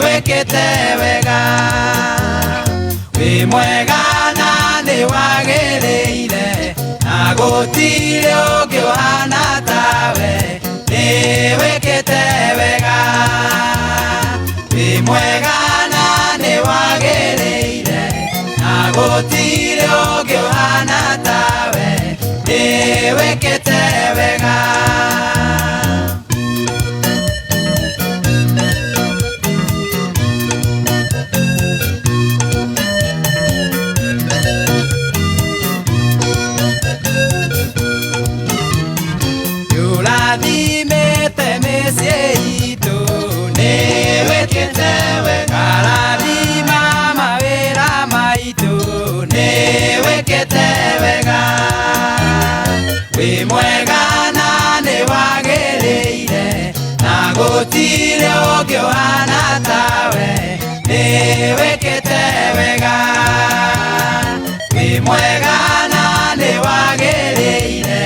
wĩkĩte wega. Wĩ mwega na nĩ wagĩrĩire, na gũtirĩ ũngĩ ũhana tawe, nĩ wĩkĩte wega. Wĩ mwega na nĩ wagĩrĩire, na gũtirĩ ũngĩ ũhana tawe, nĩ wĩkĩte wega. Nĩũrathimĩte mĩciĩ itũ, nĩ wĩkĩte wega. Ũkarathima mawĩra maitũ, nĩ wĩkĩte wega. Wĩ mwega na nĩ wagĩrĩire, na gũtirĩ ũngĩ ũhana tawe, nĩ wĩkĩte wega. Wĩ mwega na nĩ wagĩrĩire,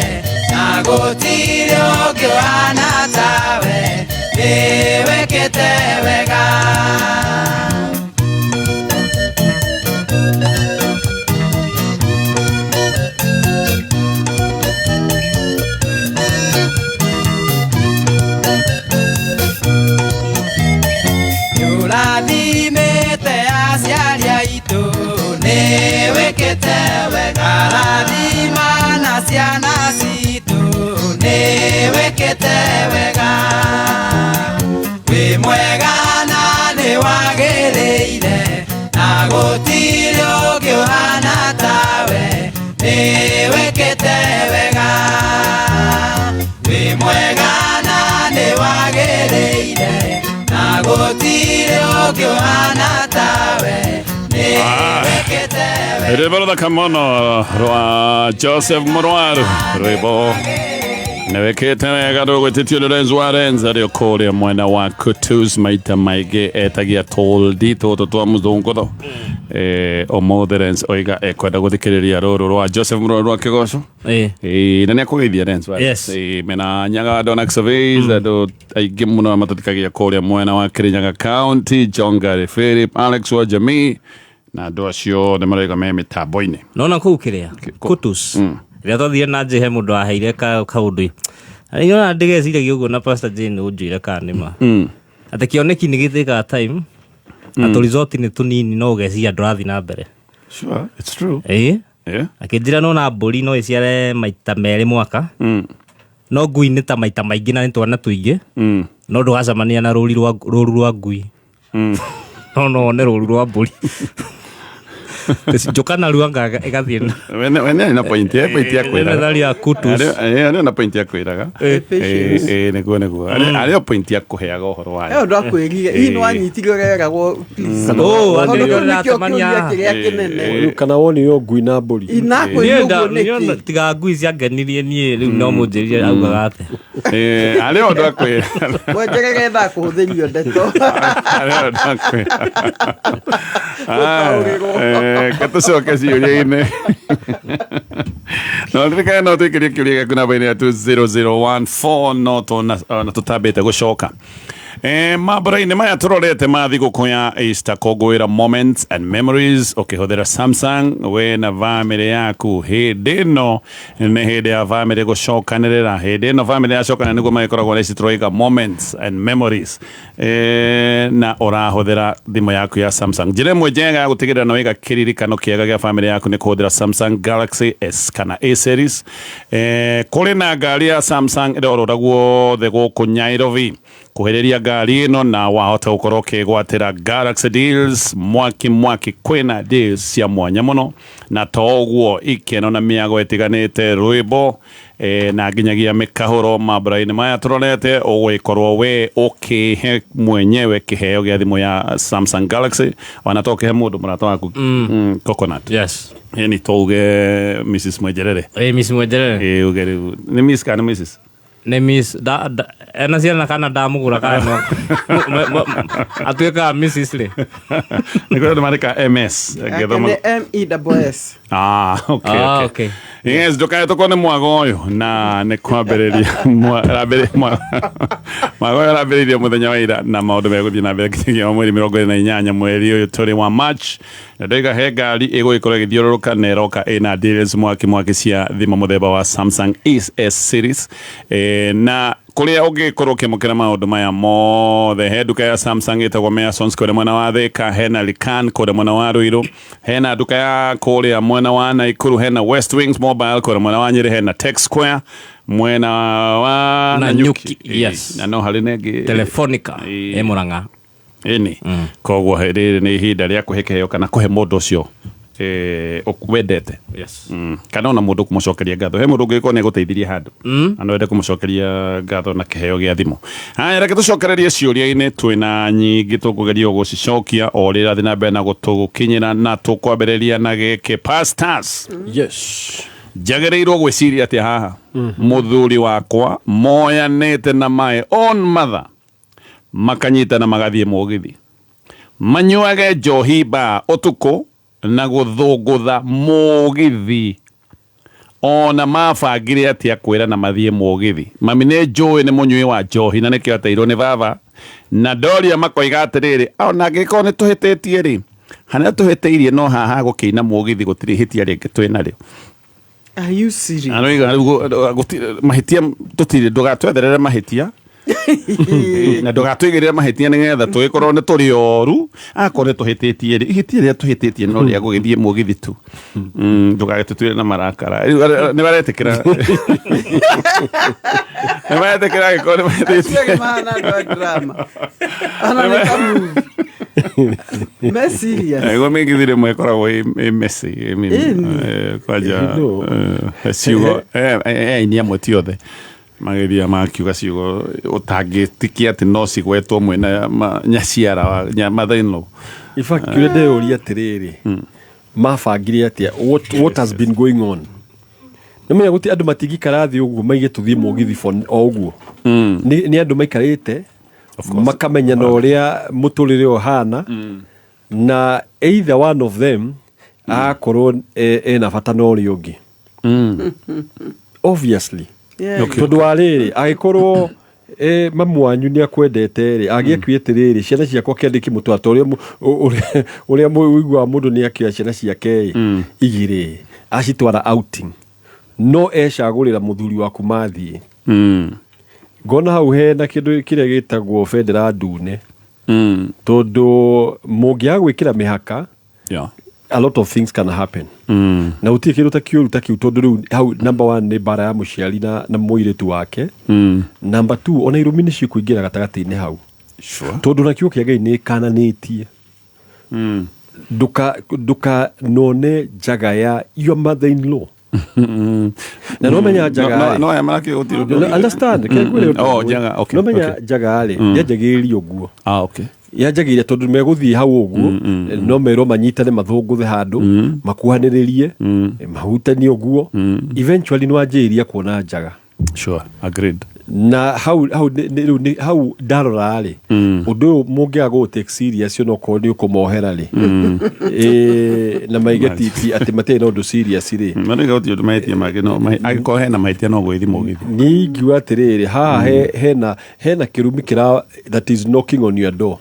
na gũtirĩ ũngĩ ũhana tawe, nĩ wĩkĩte wega. Nĩũrathimĩte aciari aitũ, nĩ wĩkĩte wega. Ũkarathima na ciana citũ, nĩ wĩkĩte wega. Wĩ mwega na nĩ wagĩrĩire, na gũtirĩ ũngĩ ũhana tawe, nĩ wĩkĩte wega. Wĩ mwega na nĩ wagĩrĩire, na gũtirĩ ũngĩ ũhana tawe, nĩ wĩkĩte wega. Rwĩmbo rũthaka mũno rwa Joseph Mũrwaru, rwĩmbo nĩwĩkĩte wega rũgwĩtĩtio nĩ Renz wa Renz arĩ kũrĩa mwena wa Kutus maita maingĩ etagia tũldi tũtũ twa mũthũngũtho. Ũmũthĩ Renz oiga ekwenda gũthikĩrĩria rũrũ rwa Joseph Mũrwaru rwa kĩgoco. Na nĩ akũgeithia Renz wa Renz. Mena Nyaga Donax Surveys andũ aingĩ mũno matũthikagia kũrĩa mwena wa Kirinyaga County, John Gary Philip, Alex wa Jamii na andũ acio othe marauga me mĩtambo-inĩ. Nona kũu kĩrĩa Kutus rĩrĩa twathire na Jay he mũndũ waheire kaũndũ na ndĩgeciragia ũguo na Pastor Jane ũnjĩre kana nĩ ma atĩ kĩoneki nĩ gĩtĩkaga time na tũrizoti nĩ tũnini no ũgeciria ndũrathiĩ na mbere. Sure, it's true. Ĩĩ. Akĩnjĩra nona mbũri no ĩciare maita merĩ mwaka, no ngui nĩ ta maita maingĩ na nĩ twana tũingĩ, no ndũgacemania na rũru rwa ngui, no no wone rũru rwa mbũri. Njoka narua ĩgathiĩ na Wene na point ya point ya kwĩraga. Methali ya Kutus. Arĩ na point ya kwĩraga. Nĩguo nĩguo. Arĩ o point ya kũheaga ũhoro wayo. Ĩyo ndwakwĩrire, hihi nĩwanyitire ũreragwo please. Oh, Tondũ andũ kĩu nĩkĩo ndĩratemania. kĩũria kĩrĩa kĩnene. Kana wonire o ngui na mbũri. Inakwĩrire ũguo nĩkĩ? Tiga ngui ciangenirie niĩ rĩu no mũnjĩrire augaga atĩa. Arĩ o ũndũ akwĩra. Mwenjerere thaa kũhũthĩrio ndeto. Arĩ o ũndũ akwĩra. Reke tũcoke ciũria-inĩ. No ririkane no tũikĩrie kĩũria gĩaku namba-inĩ ya 2014 no na tũtambĩte gũcoka. Mambura-inĩ maya tũrorete ma thigũkũ ya Easter kũngũĩra moments and memories ũkĩhũthĩra Samsung we na bamĩrĩ yaku. Hĩndĩ ĩno nĩ hĩndĩ ya bamĩrĩ gũcokanĩrĩra, hĩndĩ ĩno bamĩrĩ yacokanĩrĩra nĩguo magĩkoragwo na ici tũroiga moments and memories. Na ũrahũthĩra thimũ yaku ya Samsung. Njĩra ĩmwe njega ya gũtigĩrĩra nĩ waiga kĩririkano kĩega gĩa bamĩrĩ yaku nĩ kũhũthĩra Samsung Galaxy S kana A series. Kũrĩ na ngari ya Samsung ĩrorũra guothe gũkũ Nairobi. Kuhĩrĩria ngari ĩno na wahota gũkorwo ũkĩgwatĩra Galaxy Deals mwaki mwaki, kwĩna deals cia mwanya mũno, na to ũguo ikeno na mĩago ĩtiganĩte, rwĩmbo na nginyagia mĩkahũro mambura-inĩ maya tũrorete. Ũgũgĩkorwo we ũkĩhe mwenyewe kĩheo gĩa thimũ ya Samsung Galaxy, ona to kĩhe mũndũ mũrata waku coconut. Yes. Ĩni touge Mrs Mwejerere. Miss Mwejerere. Uge rĩu nĩ Miss kana Mrs? Nĩ Miss da, da, ena ciana kana ndamũgũra kana no atuĩkaga Mrs rĩ. Nĩ kũrĩ andũ mandĩkaga MS. Ake nĩ M E double S. Ah, okay, Ah, okay. Yes, ndũkahetũkwo nĩ mwago ũyũ, na nĩ kwambĩrĩria mwago ũyũ ũrambĩrĩirio mũthenya wa ira na maũndũ megũthiĩ na mbere nginyagia wa mweri 28 mweri ũyũ tũrĩ wa March. Na ndoiga he ngari ĩgũgĩkorwo ĩgĩthiũrũrũka na ĩroka ĩna deals mwaki mwaki cia thimũ mũthemba wa Samsung S series, na kũrĩa ũngĩkorwo ũkĩamũkĩra maũndũ maya mothe, he nduka ya Samsung ĩtagwo Measons kũrĩa mwena wa Thika, hena Likan kũrĩa mwena wa Ruiru, hena nduka ya kũrĩa mwena wa Naikuru, hena West Wings Mobile kũrĩa mwena wa Nyĩrĩ, hena Tech Square mwena wa Nanyuki, yes. Na no harĩ nengĩ Telefonica ĩ Murang'a. Ĩni koguo rĩrĩ nĩ ihinda rĩa kũhe kĩheo kana kũhe mũndũ ũcio wendete. Yes. Kana ona mũndũ kũmũcokeria ngatho, he mũndũ ũngĩkorwo nĩ agũteithirie handũ na no ende kũmũcokeria ngatho na kĩheo gĩa thimũ. Haya, reke tũcokererie ciũria-inĩ, twĩna nyingĩ tũkũgeria gũcicokia o rĩrĩa rathiĩ na mbere na gũtũgũkinyĩra, na tũkwambĩrĩria na gĩkĩ. Pastors. Yes. Njagĩrĩirwo gwĩciria atĩa haha? Mũthuri wakwa moyanĩte na my own mother, makanyitana magathiĩ mũgithi, manyuage njohi baa ũtukũ na gũthũngũtha mũgithi. Ona mabangire atĩa kwĩrana mathiĩ mũgithi? Mami nĩ njũĩ nĩ mũnyui wa njohi na nĩkĩo ateirwo nĩ baba, na ndoria makoiga atĩrĩrĩ, ona angĩkorwo nĩ tũhĩtĩtie rĩ, harĩa tũhĩtĩirie no haha gũkĩina mũgithi gũtirĩ ihĩtia rĩngĩ twĩ narĩo. Are you serious? Aroiga rĩu mahĩtia tũtirĩ, ndũgatwetherere mahĩtia na ndũgatwĩgĩrĩre mahĩtia nĩgetha tũgĩkorwo nĩ tũrĩ oru. Akorwo nĩ tũhĩtĩtie rĩ, ihĩtia rĩrĩa tũhĩtĩtie no rĩa gũgĩthiĩ mũgithi tu. Ndũgagĩtũtuĩre na marakara. Rĩu nĩ maretĩkĩra, nĩ maretĩkĩra angĩkorwo nĩ mahĩtĩtie. Acio angĩ mahana andũ a drama. Ona nĩ ka movie. Me serious. Nĩguo mĩgithi rĩmwe ĩkoragwo ĩ messy, ĩ Ĩni. Kwanja No. Ciugo aini amwe ti othe magĩthiaga makiuga ciugo ũtangĩtikia atĩ no cigwetwo mwĩna nyaciara wa mother-in-law. In fact, kĩũria ndeyũria atĩrĩrĩ, mabangire atĩa? What has been going on? Nĩmenya gũti andũ matingĩikara thĩ ũguo maige tũthiĩ mũgithi for o ũguo. Nĩ andũ maikarĩte makamenya na ũrĩa mũtũrĩre ũhana, na either one of them akorwo ena bata na ũrĩa ũngĩ. Obviously. Yeah. Okay. Tondũ wa rĩrĩ, angĩkorwo mamu wanyu nĩ akwendete rĩ, angĩakuire atĩrĩrĩ, ciana ciakwa kĩandĩki mũtwara ta ũrĩa ũrĩa ũiguaga mũndũ nĩ akĩoya ciana ciake ĩ, igĩrĩ acitwara outing, no ecagũrĩra mũthuri waku mathiĩ. Ngona hau hena kĩndũ kĩrĩa gĩtagwo bendera ndune, tondũ mũngĩaga gwĩkĩra mĩhaka, a lot of things can happen. Na gũtirĩ kĩndũ ta kĩũru ta kĩu, tondũ rĩu hau number one nĩ mbara ya mũciari na mũirĩtu wake. Number two, ona irũmi nĩ cikũingĩra gatagatĩ-inĩ hau. Sure. Tondũ na kiugo kĩa Ngai nĩ kananĩtie. Nduka none njaga ya your mother in law. Na no menya njaga No, rĩ. no, aya marakĩũga gũtirĩ ũndũ No, ũngĩ. understand, kĩrĩa ngwĩre ũndũ Oh, ũmwe. njaga, okay, No menya okay. njaga rĩ, yanjagĩrĩria ũguo. Ah, okay. Yanjagĩrĩria tondũ megũthiĩ hau ũguo, no merwo manyitane mathũngũthe handũ, makuhanĩrĩrie, mahutanie ũguo. Eventually nĩ wanjĩrĩria kuona njaga. Sure, agreed. Na hau, hau, nĩ, nĩ, rĩu nĩ, hau ndarora rĩ, ũndũ ũyũ mũngĩaga gũ take serious onokorwo nĩ ũkũmohera rĩ. Na maige ti atĩ matirĩ na ũndũ serious rĩ. Marauga gũtirĩ ũndũ mahĩtia mangĩ, no angĩkorwo hena mahĩtia no gwĩthi mũgithi. Niĩ ingiuga atĩrĩrĩ, haha hena kĩrumi kĩra that is knocking on your door.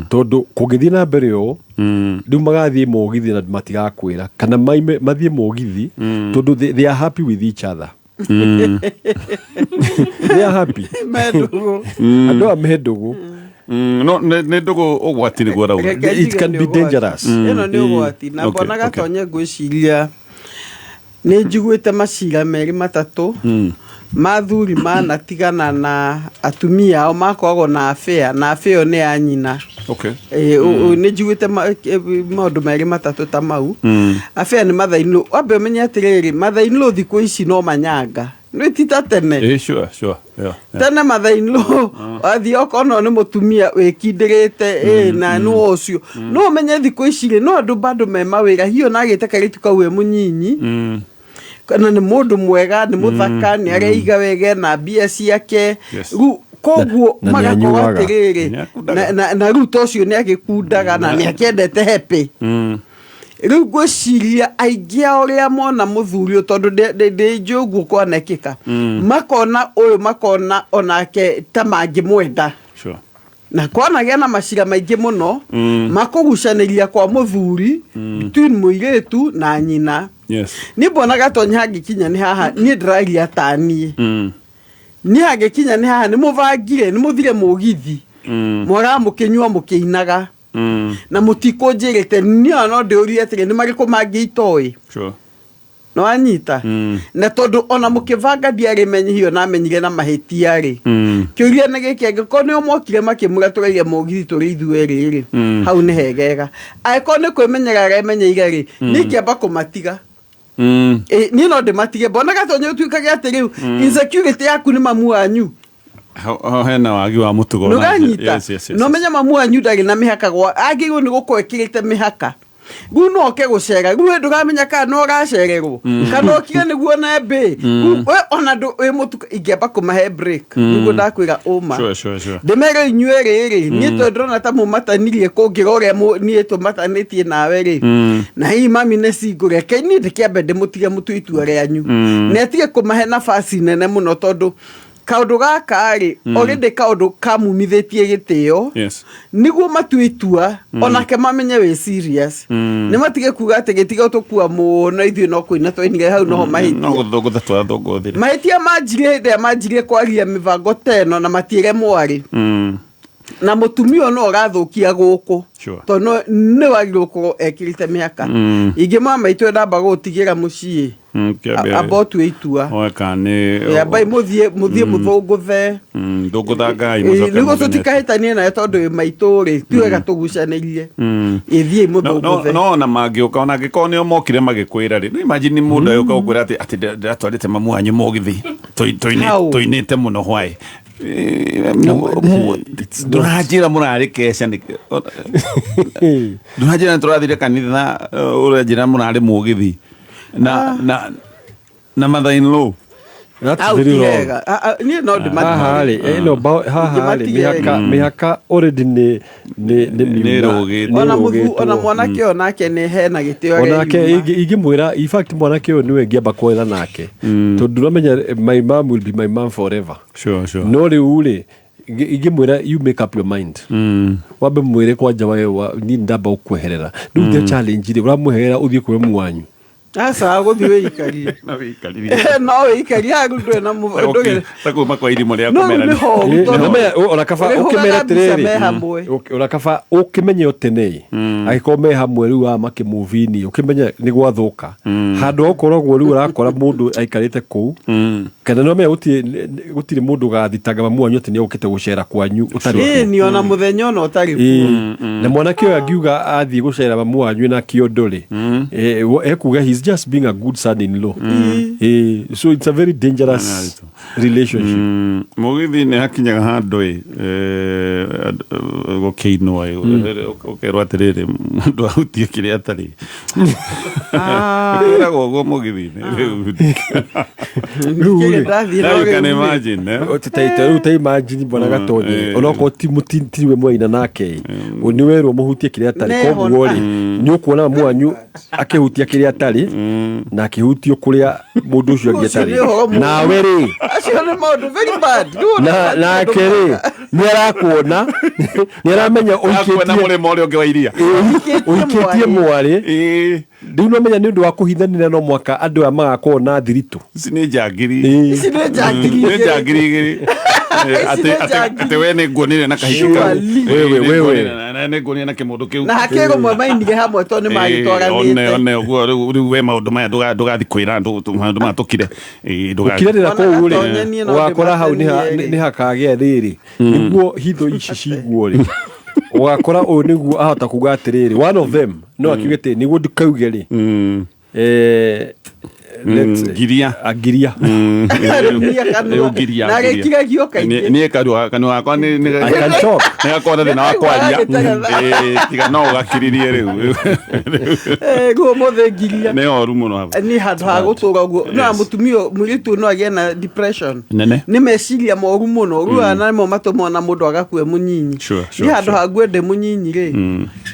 Tondũ kũngĩthiĩ na mbere ũũ, rĩu magathiĩ mũgithi na matigakwĩra, kana mathiĩ mũgithi, tondũ they are happy with each other. They are happy. Me ndũgũ. Andũ aya me ndũgũ. No, nĩ ndũgũ ũgwati nĩguo ũrauga. Reke It njuge can nĩ be ũgwati. dangerous. Ĩno nĩ ũgwati. Na mbona gatonye ngwĩciria nĩ njiguĩte macira merĩ matatũ. Mathuri manatigana na atumia ao makoragwo na affair, na affair ĩyo nĩ ya nyina. Nĩ njiguĩte maũndũ merĩ matatũ ta mau. Affair nĩ mother-in-law. Wambe ũmenye atĩrĩrĩ, mother-in-law thikũ ici no manyanga, nĩ ti ta tene. Sure sure yeah, yeah. Tene mother-in-law wathiĩ okorwo nĩ mũtumia wĩkindĩrĩte, na nĩ ũcio no ũmenye thikũ ici rĩ, no andũ bado me mawĩra hiyo na agĩte kairĩtu kau e mũnyinyi, kana nĩ mũndũ mwega, nĩ mũthaka, nĩ areiga wega na mbia ciake. Rĩu koguo Na nĩ magakorwo anyuaga. atĩrĩrĩ, Nĩ akundaga. na rĩu ta ũcio nĩ agĩkundaga na nĩ akĩendete happy. Rĩu ngwĩciria aingĩ ao ũrĩa mona mũthuri ũyũ, tondũ ndĩnjũĩ ũguo kwanekĩka, makona ũyũ, makona onake ta mangĩmwenda, na kwanagĩa na macira maingĩ mũno makũgucanĩria kwa mũthuri, between mũirĩtu na nyina. Niĩ mbonaga Tonya hangĩkinya nĩ haha, niĩ ndĩraria ta niĩ, niĩ hangĩkinya nĩ haha, nĩ mũbangire, nĩ mũthire mũgithi, mwaraga mũkĩnyua mũkĩinaga, na mũtikũnjĩrĩte niĩ, ona no ndĩũrie atĩrĩ, nĩ marĩkũ mangĩ itoĩ? Nĩwanyita? Na tondũ ona mũkĩbanga ndiarĩ menyihio na amenyire na mahĩtia rĩ, kĩũria nĩ gĩkĩ, angĩkorwo nĩo mokire makĩmwĩra tũraiya mũgithi tũrĩ ithuerĩ rĩ, hau nĩ hegega. Angĩkorwo nĩ kwĩmenyera aremenyeire rĩ, niĩ ingĩamba kũmatiga. Niĩ no ndĩmatige. Mbonaga Tonya ũtuĩkage atĩ rĩu insecurity yaku nĩ mamu wanyu. Ho hena wagi wa mũtugo. Nĩũranyita? Yes. No menye mamu wanyu ndarĩ na mĩhaka, gwa agĩrĩirwo nĩ gũkorwo ĩkĩrĩte mĩhaka. Rĩu no oke gũcera, rĩu we ndũramenya kana no ũracererwo, kana okire nĩguo nembe. Rĩu we ona ndũ wĩ mũtuko, ingĩamba kũmahe break, nĩguo ndakwĩra ũma. Sure, sure, sure. Ndĩmere inyuĩ rĩrĩ, niĩ tondũ ndĩrona ta mũmatanirie kũngĩra ũrĩa niĩ tũmatanĩtie nawe rĩ, na hihi mami nĩ single, reke niĩ ndĩkĩambe ndĩmũtige mũtue itua rĩanyu, na atige kũmahe nafasi nene mũno, tondũ kaũndũ gaka rĩ, already kaũndũ kamumithĩtie gĩtĩo, nĩguo matue itua, onake mamenye wĩ serious, nĩ matige kuga atĩ gĩtiga tũkua mũno, ithuĩ no kũina twainire hau, noho mahĩtia. No gũthũngũtha twathũngũthire. Mahĩtia manjirie hĩndĩ ĩrĩa manjirie kwaria mĩbango ta ĩno na matiĩre mwarĩ, na mũtumia ũyũ no ũrathũkia gũkũ, tondũ nĩ wagĩrĩirwo gũkorwo ekĩrĩte mĩaka ingĩ. Mama itũ ndamba gũtigĩra mũciĩ. Kĩambe- Amba ũtue itua. Oe kana nĩ Ambai mũthiĩ mũthũngũthe. Thũngũthangai, mũcoke Nĩguo mũmenye. tũtikahĩtanie nayo, tondũ wĩ maitũ rĩ, ti wega tũgucanĩrie. Ĩthiĩ mũthũngũthe. No ona mangĩũka, ona angĩkorwo nĩo mokire magĩkwĩra rĩ, no imagine mũndũ agĩũka gũkwĩra atĩ ndĩratwarĩte mamu wanyu mũgithi, How? tũinĩte mũno hwaĩ. Ndũranjĩra mũrarĩ keca ndũranjĩra nĩ tũrathire kanitha, ũranjĩra mũrarĩ mũgithi na mother in law. That's Hau very ti wrong. hega. Ah, ah, niĩ no Haha rĩ, ĩno haha rĩ, Ingĩmatige. mĩhaka already nĩ miuna- Nĩ ĩrũgĩtwo. nĩ Ona mũthu ĩrũgĩtwo. ona mwanake ũyũ nake nĩ hena gĩtĩo Onake areyuma. ingĩmwĩra, in fact mwanake ũyũ nĩwe ingĩamba kwetha nake, tondũ ũramenya my mom will be my mom forever. Sure. No rĩu rĩ, ingĩmwĩra you make up your mind, wambe mwĩre kwanja we niĩ ndamba gũkweherera rĩu. The challenge rĩ, ũramweherera ũthiĩ kwĩ mamu wanyu. Aca, gũthiĩ wĩikarie. Na wĩikarire. No wĩikarie hagu, ndũrĩ na ndũrĩ. Ta kuma kwa irimũ rĩa No, kũmerania. nĩ horu, tondũ Ona kaba ũrĩhũraga ũkĩmere mbica atĩrĩrĩ, me hamwe. Ona kaba ũkĩmenye o tene, angĩkorwo me hamwe rĩu aya makĩmũvini, ũkĩmenye nĩ gwathũka, handũ ha ũkoragwo rĩu ũrakora mũndũ aikarĩte kũu, kana no menya gũtirĩ mũndũ ũgathitanga mamu wanyu atĩ nĩ okĩte gũcera kwanyu ũtarĩ Ĩĩ, kuo. ni ona mũthenya ona ũtarĩ kuo. Ĩĩ. Na mwanake ũyũ angiuga athiĩ gũcera mamu wanyu na kĩondo rĩ, ekuga he's just being a good son in law. So it's a very dangerous relationship. Mũgithi nĩ hakinyaga handũ ĩ, gũkĩinwo ĩ, ũkerwo atĩrĩrĩ, mũndũ ahutie kĩrĩa atarĩ, kwĩragwo ũguo mũgithi-inĩ. Rĩu rĩ, Ndathiĩ Now no you can rĩu rĩ. imagine, eh? Rĩu ta imagine bwana Gatonye, onokorwo tiwe mwaina nake, nĩ werwo mũhutie kĩrĩa atarĩ. Neho. Koguo rĩ, nĩ ũkuona mamu wanyu akĩhutia kĩrĩa atarĩ na akĩhutio kũrĩa mũndũ ũcio ũngĩ Ũcio atarĩ. nĩ ũhoro mũũru. Nawe rĩ, Acio nĩ maũndũ very bad. Rĩu na nake rĩ, nĩ arakuona, nĩ aramenya Akuona ũikĩtie mũrĩmo ũrĩa ũngĩ wa iria. Ũikĩtie mwarĩ. Rĩu no menya nĩ ũndũ wa kũhithanĩra, no mwaka andũ aya magakorwo na thiritũ. Ici nĩ njangiri. Ici nĩ njangiri Nĩ igĩrĩ. njangiri igĩrĩ. Atĩ we nĩ nguonire na kahiki kau. Wewe, wewe. Nĩ nguonire na kĩmũndũ kĩu. Na hakĩ rũmwe mainire hamwe tondũ nĩ One magĩtwaranĩte. one ũguo rĩu we maũndũ maya ndũgathi kwĩra andũ maũndũ maya tũkire. Gũkiranĩra kũu rĩ, Onakatonyenie no ũgakora hau ndĩmatenie nĩ hakagĩa rĩrĩ nĩguo hitho ici ciguo rĩ, ũgakora ũyũ nĩguo ahota kuga atĩrĩrĩ, one of them no akiuge atĩ nĩguo ndikauge rĩ, Ngiria. Ngiria. Rĩu ngiria. Na agĩkiragio kaingĩ. Niĩ kanua gakwa I can talk. nĩ gakorwo na thĩna wa kwaria. Tiga no ũgakiririe rĩu. Rĩu ũmũthĩ ngiria. Nĩ oru mũno hau. Nĩ handũ ha gũtũra ũguo no mũtumia mũirĩtu no agĩe na depression. Nene. Nĩ meciria moru mũno rĩu aya nĩmo matũmaga ona mũndũ agakua mũnyinyi. Sure, Nĩ handũ sure. ha ngue ndĩ mũnyinyi rĩ,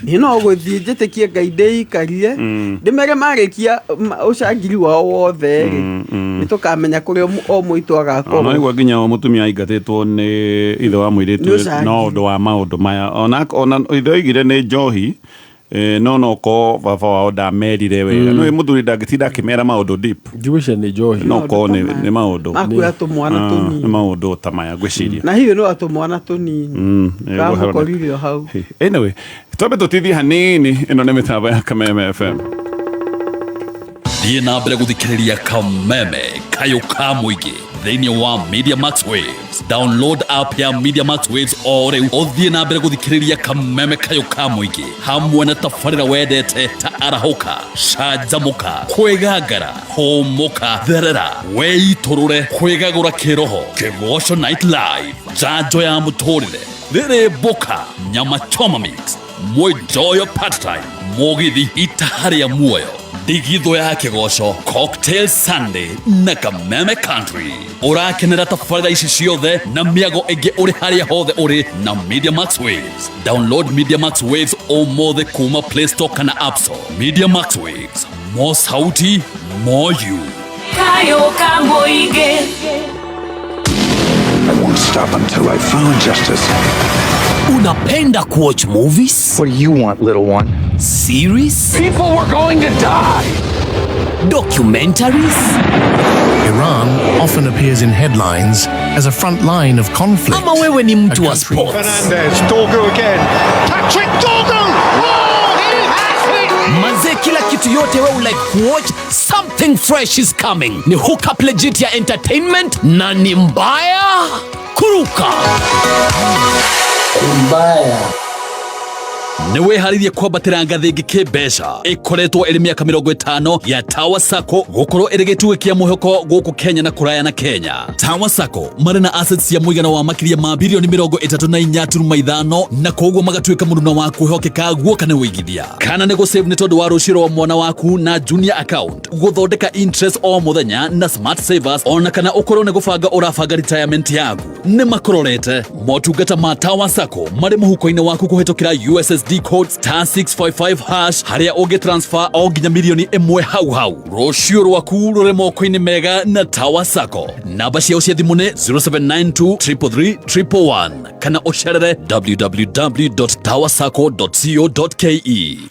niĩ no gũthiĩ njĩtĩkie Ngai ndĩikarie, ndĩmere marĩkia ũcangiri wao wothe rĩ, nĩ tũkamenya kũrĩa o mũitũ Ona agakorwo. igua nginya mũtumia aingatĩtwo nĩ ithe wa mũirĩtu Nĩ ũcangiri. no ũndũ wa maũndũ maya ona ithe oigire nĩ njohi, no noko baba wao ndamerire wega. No mũthuri ndangĩtinda akĩmera maũndũ deep. Ndigwĩciria nĩ njohi. No korwo nĩ maũndũ. Makuoya tũmwana tũnini. Nĩ maũndũ ta maya ngwĩciria. Na hiyo no atũmwana tũnini. Nĩguo Kamũkorire o hau. Anyway, twambe tũtithie hanini. Ĩno nĩ mĩtambo ya Kameme FM. Thiĩ na mbere gũthikĩrĩria Kameme kayũ ka mũingĩ thĩinĩ wa Media Max Waves. Download app ya Media Max Waves o rĩu ũthiĩ na mbere gũthikĩrĩria Kameme kayũ ka mũingĩ hamwe na tabarĩra wendete ta arahũka, canjamũka, kwĩgangara, hũmũka, therera, weitũrũre, kwĩgagũra kĩroho, kĩgoco night live, njanjo ya mũtũrĩre, rĩrĩ mboka, nyama choma mix, mwenjoyo part time, mũgithi itaharĩa muoyo, ndigithũ ya kĩgoco, Cocktail Sunday na Kameme Country. Ũrakenera tabarĩra ici ciothe na mĩago ĩngĩ ũrĩ harĩa hothe ũrĩ na Media Max Waves. Download Media Max Waves ũmũthĩ kuma Play Store kana App Store. Media Max Waves, more sauti, more you. Kayo ka mũingĩ. I won't stop until I found justice. Unapenda kuwatch movies? What do you want, little one? Series? People were going to die! Documentaries? Iran often appears in headlines as a front line of conflict. Ama wewe ni mtu wa sports? Fernandez, Dorgu again. Patrick Dorgu! Oh, he has it! Manze, kila kitu yote wewe like kuwatch, something fresh is coming. Ni hookup legit ya entertainment na ni mbaya kuruka. Mbaya. Nĩ wĩharĩirie kwambatĩra ngathĩ ĩngĩ kĩmbeca ĩkoretwo ĩrĩ mĩaka 50 ya Tower Sacco gũkorwo ĩrĩ gĩtugĩ kĩa mwĩhoko gũkũ Kenya na kũraya na Kenya. Tower Sacco marĩ na assets cia mũigana wa makĩria ma birioni 34.5 na koguo magatuĩka mũruna wa kwĩhokeka guoka nĩ wĩigithia kana nĩ gũsave nĩ tondũ wa rũciũ rwa mwana waku na junior account, gũthondeka interest o mũthenya na smart savers, ona kana ũkorwo nĩ gũbanga ũrabanga retirement yaku, nĩ makũrorete. Motungata ma Tower Sacco marĩ mũhuko-inĩ waku kũhĩtũkĩra USSD code star 655 hash harĩa ũngĩ transfer o nginya milioni 1 hau hau. Rũciũ rwaku rũrĩ moko-inĩ mega na Tower Sacco. Namba ciao cia thimũ nĩ 0792 333 111 kana ũcerere www.towersacco.co.ke.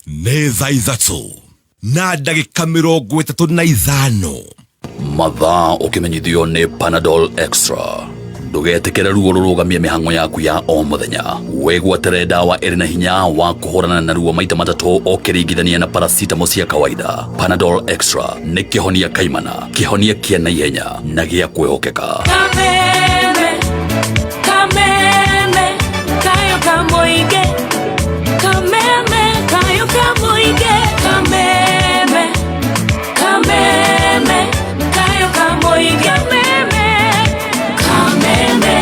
Nĩ thaa 3:35. Mathaa ũkĩmenyithio nĩ Panadol Extra. Ndũgetĩkĩre ruo rũrũgamie mĩhang'o yaku ya o mũthenya. Wĩgwatĩre ndawa ĩrĩ na hinya wa kũhũrana na ruo maita matatũ ũkĩringithania na paracetamol cia kawaida. Panadol Extra nĩ kĩhonia kaimana, kĩhonia kĩa naihenya na gĩa kwĩhokeka. Kameme, kameme, kayo kamoige. Kameme, kayo kamoige. Kameme, kameme, kayo kamoige. Kameme, kameme,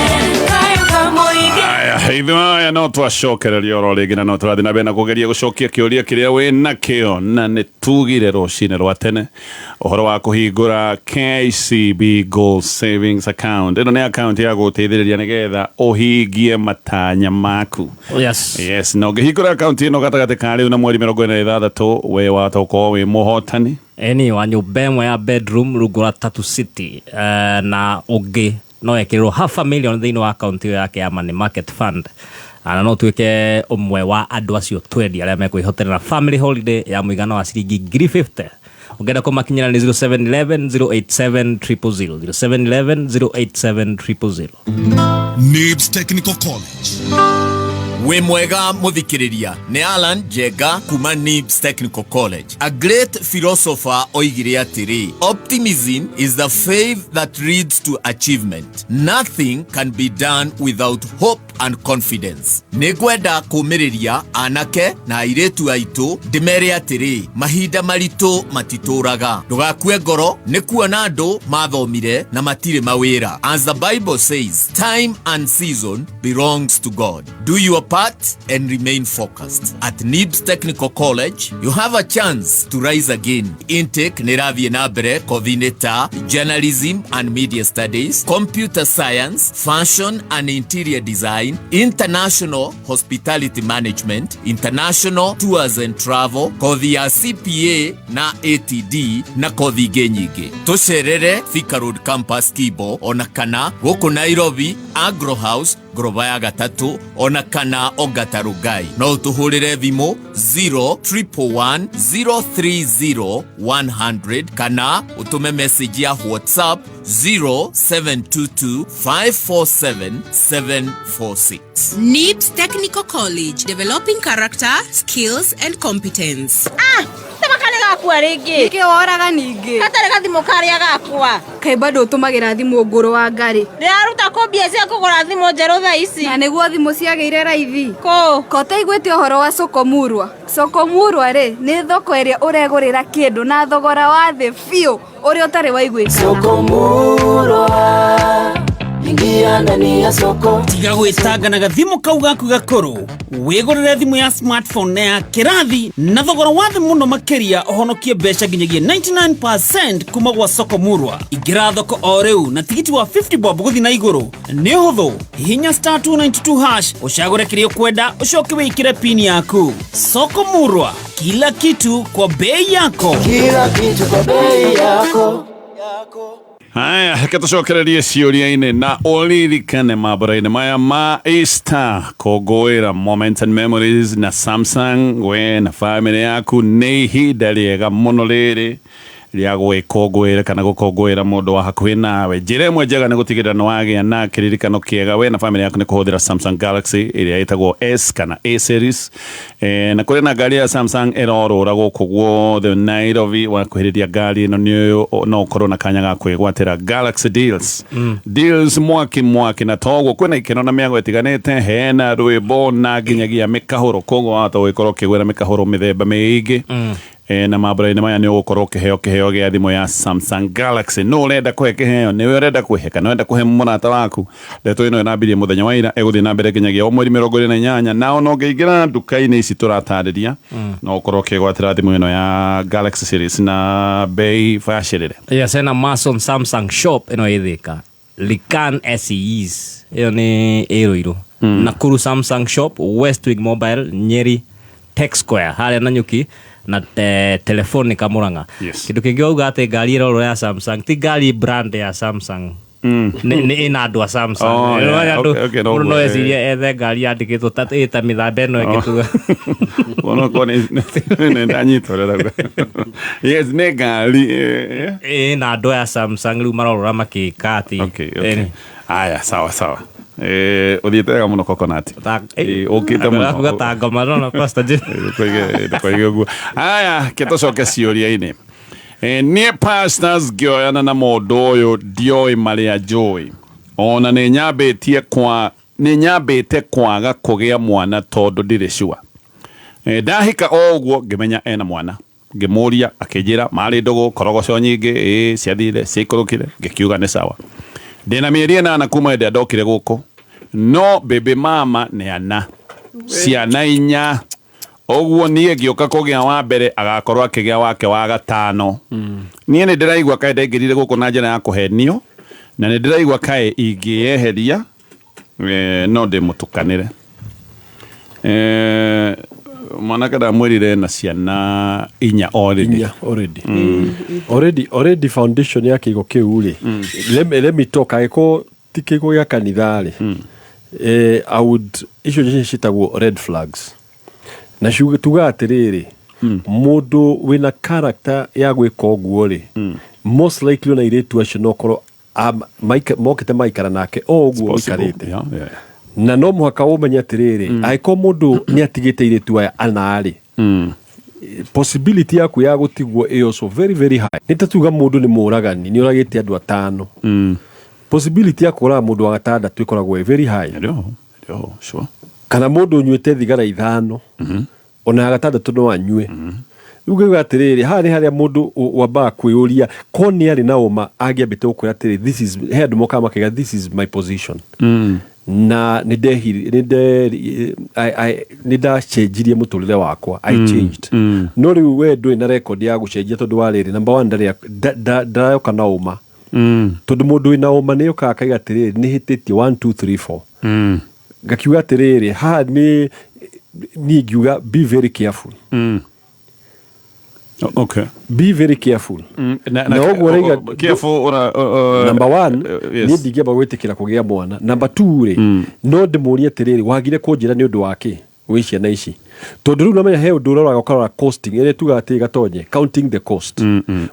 kayo kamoige. Aya, ithuĩ aya no twacokereria oro rĩngĩ na no tũrathiĩ na mbere na kũgeria gũcokia kĩũria kĩrĩa wĩ nakĩo, na nĩ tugire rũcinĩ rwa tene ũhoro wa kũhingũra KCB Gold Savings Account. Ĩno nĩ account ya gũteithĩrĩria nĩgetha ũhingie matanya maku. Yes. Yes, na ũngĩhingũra account ĩno gatagatĩ ka rĩu na mweri 46, we wahota gũkorwo wĩ mũhotani Eni wa nyũmba ĩmwe ya bedroom rungu rwa Tatu City, na ũngĩ no ekĩrĩrwo half a million thĩinĩ wa akaunti ĩyo yake ya Money Market Fund, na no tuĩke ũmwe wa andũ acio 20 arĩa mekwĩhotera na family holiday ya mũigana wa ciringi 50,000. Ũngĩenda kũmakinyĩra nĩ 0711 087 000, 0711 087 000. Nibs Technical College. Wĩ mwega mũthikĩrĩria, nĩ Alan Njenga kuma Nibs Technical College. A great philosopher oigire atĩrĩ, "Optimism is the faith that leads to achievement. Nothing can be done without hope and confidence." Nĩ ngwenda kũmĩrĩria anake na airĩtu aitũ ndĩmere atĩrĩ, mahinda maritũ matitũraga. Ndũgakue ngoro nĩ kuona andũ mathomire na matirĩ mawĩra. As the Bible says, "Time and season belongs to God." Do your part and remain focused. At Nibs Technical College, you have a chance to rise again. Intake nĩ ĩrathiĩ na mbere kothi-inĩ ta journalism and media studies, computer science, fashion and interior design, international hospitality management, international tours and travel, kothi ya CPA na ATD na kothi ingĩ nyingĩ. Tũcerere Thika Road Campus Kibo, ona kana gũkũ Nairobi Agro House ngoroba ya gatatũ, ona kana Ongata Rongai. No ũtũhũrĩre thimũ 0111 030 100 kana ũtũme message ya WhatsApp 0722 547 746. NIBS Technical College, developing character, skills and competence. Ah, tema karĩ gakua rĩngĩ. Nĩkĩ woraga ningĩ? Gatarĩ gathimũ karĩa gakwa. Kaĩ bado ũtũmagĩra thimũ ngũrũ wa ngarĩ? Ndĩraruta kũ mbia cia kũgũra thimũ njerũ thaa ici? Na nĩguo thimũ ciagĩire raithi. Kũ? Ko ũtaiguĩte ũhoro wa Sokomurwa? Sokomurwa rĩ, nĩ thoko ĩrĩa ũregũrĩra kĩndũ na thogora wa thĩ biũ ũrĩa ũtarĩ waiguĩka. Sokomurwa, ingia ndani ya soko. Tiga gwĩtanga na gathimũ kau gaku gakũrũ, wĩgũrĩre thimũ ya smartphone na ya kĩrathi na thogora wa thĩ mũno makĩria, ũhonokie mbeca nginyagia 99% kuma gwa Soko Murwa. Ingĩra thoko o rĩu na tigiti wa 50 bob gũthiĩ na igũrũ. Nĩ ũhũthũ, hihinya *292# ũcagũre kĩrĩa ũkwenda, ũcoke wĩkĩre pin yaku. Soko Murwa, kila kitu kwa bei yako. Kila kitu kwa bei yako. Haya, reke tũcokererie ciũria-inĩ na ũririkane mambura-inĩ maya ma Easter kũngũĩra Moments and Memories na Samsung, we na family yaku. Nĩ ihinda rĩega mũno rĩrĩ rĩa gwĩkũngũĩra kana gũkũngũĩra mũndũ wa hakuhĩ nawe. Njĩra ĩmwe njega nĩ gũtigĩrĩra nĩ wagĩa na kĩririkano kĩega we na family yaku nĩ kũhũthĩra Samsung Galaxy ĩrĩa ĩtagwo S kana A series. Na kũrĩ na ngari ya Samsung ĩrorũra gũkũ guothe Nairobi. Wakuhĩrĩria ngari ĩno nĩ no ũkorwo na kanya ga kwĩgwatĩra Galaxy deals. Deals mwaki mwaki, na toguo kwĩna ikeno na mĩago ĩtiganĩte, hena rwĩmbo na nginyagia mĩkahũro, koguo wahota gũgĩkorwo ũkĩgwĩra mĩkahũro mĩthemba mĩingĩ. Na mambura-inĩ maya nĩ ũgũkorwo ũkĩheo kĩheo gĩa thimũ ya Samsung Galaxy. No ũrenda kũhe kĩheo, nĩwe ũrenda kwĩhe kana ũrenda kũhe mũrata waku? Ndeto ĩno ĩrambirie mũthenya wa ira, ĩgũthiĩ na mbere nginyagia o mweri 28, na ona ũngĩingĩra nduka-inĩ ici tũratarĩria, no ũkorwo ũkĩgwatĩra thimũ ĩno ya Galaxy series na bei bacĩrĩre. Yes, ena Mason Samsung shop ĩno ĩ Thika, Likan SEs ĩyo nĩ ĩ Ruiru, Nakuru Samsung shop, Westwing Mobile Nyeri, Tech Square harĩa Nanyuki na Telefonica Murang'a. Kĩndũ kĩngĩ wauga atĩ ngari ĩrorwo ya Samsung ti ngari brand ya Samsung, nĩ ĩna andũ a Samsung. Oh, yeah. Okay, no, Mũndũ no ecirie ethe ngari yandĩkĩtwo ta ĩta mĩthamba ĩno ĩngĩ. Onokorwo nĩ ndanyita ũrĩa ũrauga. Yes, nĩ ngari ĩna andũ aya Samsung rĩu marorora makĩka atĩ. Okay. Aya, sawa sawa. Ũthiĩte wega mũno, Coconut. Ũkĩte mũno. Akuga ta ngoma no Pastor Jim. Ndũkoige ũguo. Aya, ke tũcoke ciũria-inĩ. Niĩ pastors ngĩoyana na mũndũ ũyũ ndioĩ marĩa njũĩ, ona nĩ nyambĩte kwaga kũgĩa mwana tondũ ndirĩ sure. Ndahika o ũguo ngĩmenya ena mwana, ngĩmũria akĩnjĩra marĩ ndũgũ korogoco nyingĩ ĩ ciathire ciaikũrũkire, ngĩkiuga nĩ sawa. Ndĩna mĩeri 8 kuma hĩndĩ ĩrĩa ndokire gũkũ, no baby mama nĩ ana ciana 4, ũguo niĩ ngĩũka kũgĩa wa mbere agakorwo akĩgĩa wake wa gatano. Niĩ nĩ ndĩraigua kaĩ ndaingĩrire gũkũ na njĩra ya kũhenio, na nĩ ndĩraigua kaĩ ingĩeheria no ndĩmũtukanĩre. Mwanake ndamwĩrire na ciana 4 already. 4 already. Already foundation ya kĩigo kĩu rĩ, let me talk, angĩkorwo ti kĩigo gĩa kanitha rĩ, I would, icio nĩcio ciĩtagwo red flags, na tugaga atĩrĩrĩ, Mũndũ wĩna character ya gwĩka ũguo rĩ, most likely ona airĩtu acio no korwo mokĩte maikara nake o ũguo Possible. ũikarĩte. Yeah. Na no mũhaka ũmenye atĩrĩrĩ, angĩkorwo mũndũ nĩ atigĩte airĩtu aya ana rĩ, possibility yaku ya gũtigwo ĩ also very very high. Nĩ ta tuga mũndũ nĩ mũragani, nĩ ũragĩte andũ atano, possibility ya kũraga mũndũ wa gatandatũ ĩkoragwo ĩ very high. Ndio, sure. Kana mũndũ ũnyuĩte thigara ithano, ona ya gatandatũ no anyue. Rĩu ngauga atĩrĩrĩ, haha nĩ harĩa mũndũ wambaga kwĩyũria ko nĩ arĩ na ũma angĩambĩte gũkwĩra atĩrĩ, this is, he andũ mokaga makaiga, "This is my position na nĩ ndehiri- nĩ nde- nĩ ndacenjirie mũtũrĩre wakwa, I changed." No rĩu we ndũrĩ na record ya gũcenjia, tondũ wa rĩrĩ, number one, ndarayoka na ũma, tondũ mũndũ wĩna ũma nĩ okaga akaiga atĩrĩrĩ, nĩ hĩtĩtie 1 2 3 4. Ngakiuga atĩrĩrĩ, haha nĩ niĩ ngiuga be very careful. Be very careful. Na ũguo ũraiga Careful ura number one, yes. niĩ ndingĩamba gwĩtĩkĩra kũgĩa mwana. Number two rĩ, no ndĩmũrie atĩrĩrĩ, wagire kũnjĩra nĩ ũndũ wa kĩ wĩ ciana ici? Tondũ rĩu namenya he ũndũ ũroraga, ũkarora costing ĩrĩa tugaga atĩ gatonye, counting the cost.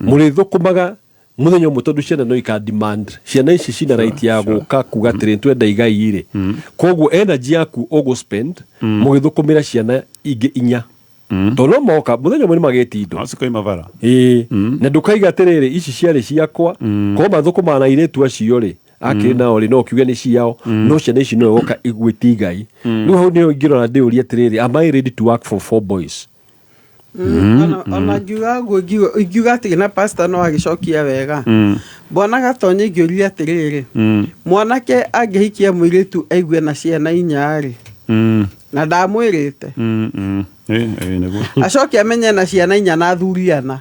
Mũrĩthũkũmaga mũthenya ũmwe, tondũ ciana no ika demand, ciana ici cina right ya gũka kuga atĩrĩ, twenda igai rĩ. Koguo energy yaku ũgũ spend mũgĩthũkũmĩra ciana ingĩ inya, tondũ no moka mũthenya ũmwe nĩ magĩti indo. Cikoima bara. Ĩĩ, na ndũkaiga atĩrĩrĩ, ici ciarĩ ciakwa, korwo mathũkũmaga na airĩtu acio rĩ akĩrĩ nao rĩ, no ũkiuge nĩ ciao, no ciana ici no ĩgoka igwĩti igai. Rĩu hau nĩho ingĩrora ndĩũrie atĩrĩrĩ, am I ready to work for four boys? Ona ngiuga ũguo, ingiuga atĩrĩ, na pastor no agĩcokia wega. Bwana Gatonye, ingĩũria atĩrĩrĩ, mwanake angĩhikia mũirĩtu aigue na ciana inya rĩ, na ndamwĩrĩte, Nĩguo. Acoke amenye na ciana inya na athuri ana,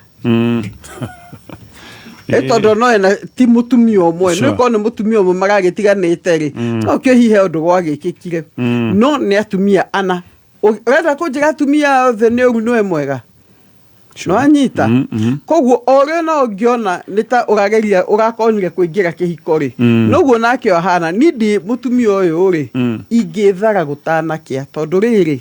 ĩ tondũ no ena ti mũtumia ũmwe. Nĩ korwo nĩ mũtumia ũmwe maragĩtiganĩte rĩ, no kĩo hihi he ũndũ gwagĩkĩkire, no nĩ atumia ana. Ũrenda kũnjĩra atumia othe nĩ ũru, nĩwe mwega no anyita? Koguo o ũrĩa no ũngĩona nĩ ta ũrageria ũrakonire kũingĩra kĩhiko rĩ, noguo nake ahana. Niĩ ndĩ mũtumia ũyũ rĩ, ingĩthara gũtanakĩa, tondũ rĩrĩ,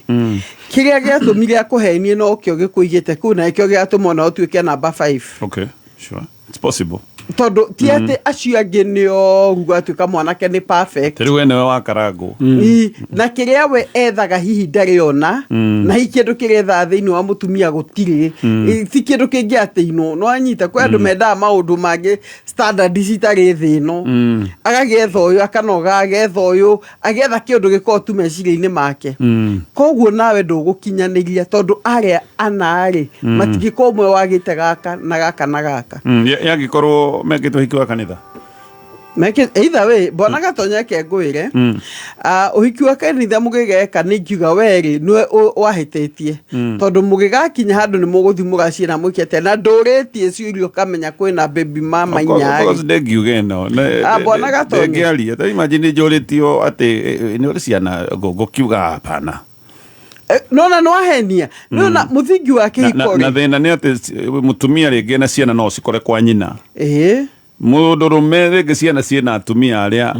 kĩrĩa gĩatũmire akũhenie nokĩo gĩkũigĩte kũu, na nĩkĩo gĩgatũma ona ũtuĩke namba 5. Okay, sure, it's possible. Tondũ ti atĩ acio angĩ nĩ oru gatuĩka mwanake nĩ perfect. Rĩu we nĩwe wakarangwo. Ĩ, na kĩrĩa we ethaga hihi ndarĩ ona, na hihi kĩndũ kĩrĩa ethaga thĩinĩ wa mũtumia gũtirĩ. Ĩ, ti kĩndũ kĩngĩ atĩ ino no anyita kwĩ andũ mendaga maũndũ mangĩ, standard citarĩ thĩ ĩno. Agagĩetha ũyũ, akanoga agetha ũyũ, agĩetha kĩũndũ gĩkorwo tu meciria-inĩ make. Koguo nawe ndũgũkinyanĩria, tondũ arĩa ana rĩ, matingĩkorwo ũmwe wagĩte gaka na gaka na gaka. Yangĩkorwo mekĩtwo hiki wa kanitha. Either way, bwana Gatonya, ke ngwĩre, ũhiki wa kanitha mũgĩgeka, nĩ ngiuga werĩ nĩwe wahĩtĩtie, tondũ mũgĩgakinya handũ nĩ mũgũthiĩ mũgaciĩ na mwĩke na ndũrĩtie ciũria, ũkamenya kwĩna baby mama inya rĩ. Ndengiuga ĩno. Ah, bwana Gatonye. Ndĩngĩaria ta imagine njũrĩtio atĩ nĩ ũrĩ ciana, ngũkiuga hapana. Nona nĩ wahenia, nona mũthingi wa kĩhiko Na rĩ. Thĩna nĩ atĩ mũtumia rĩngĩ na ciana no cikore kwa nyina, mũndũrũme rĩngĩ ciana ciĩna atumia arĩa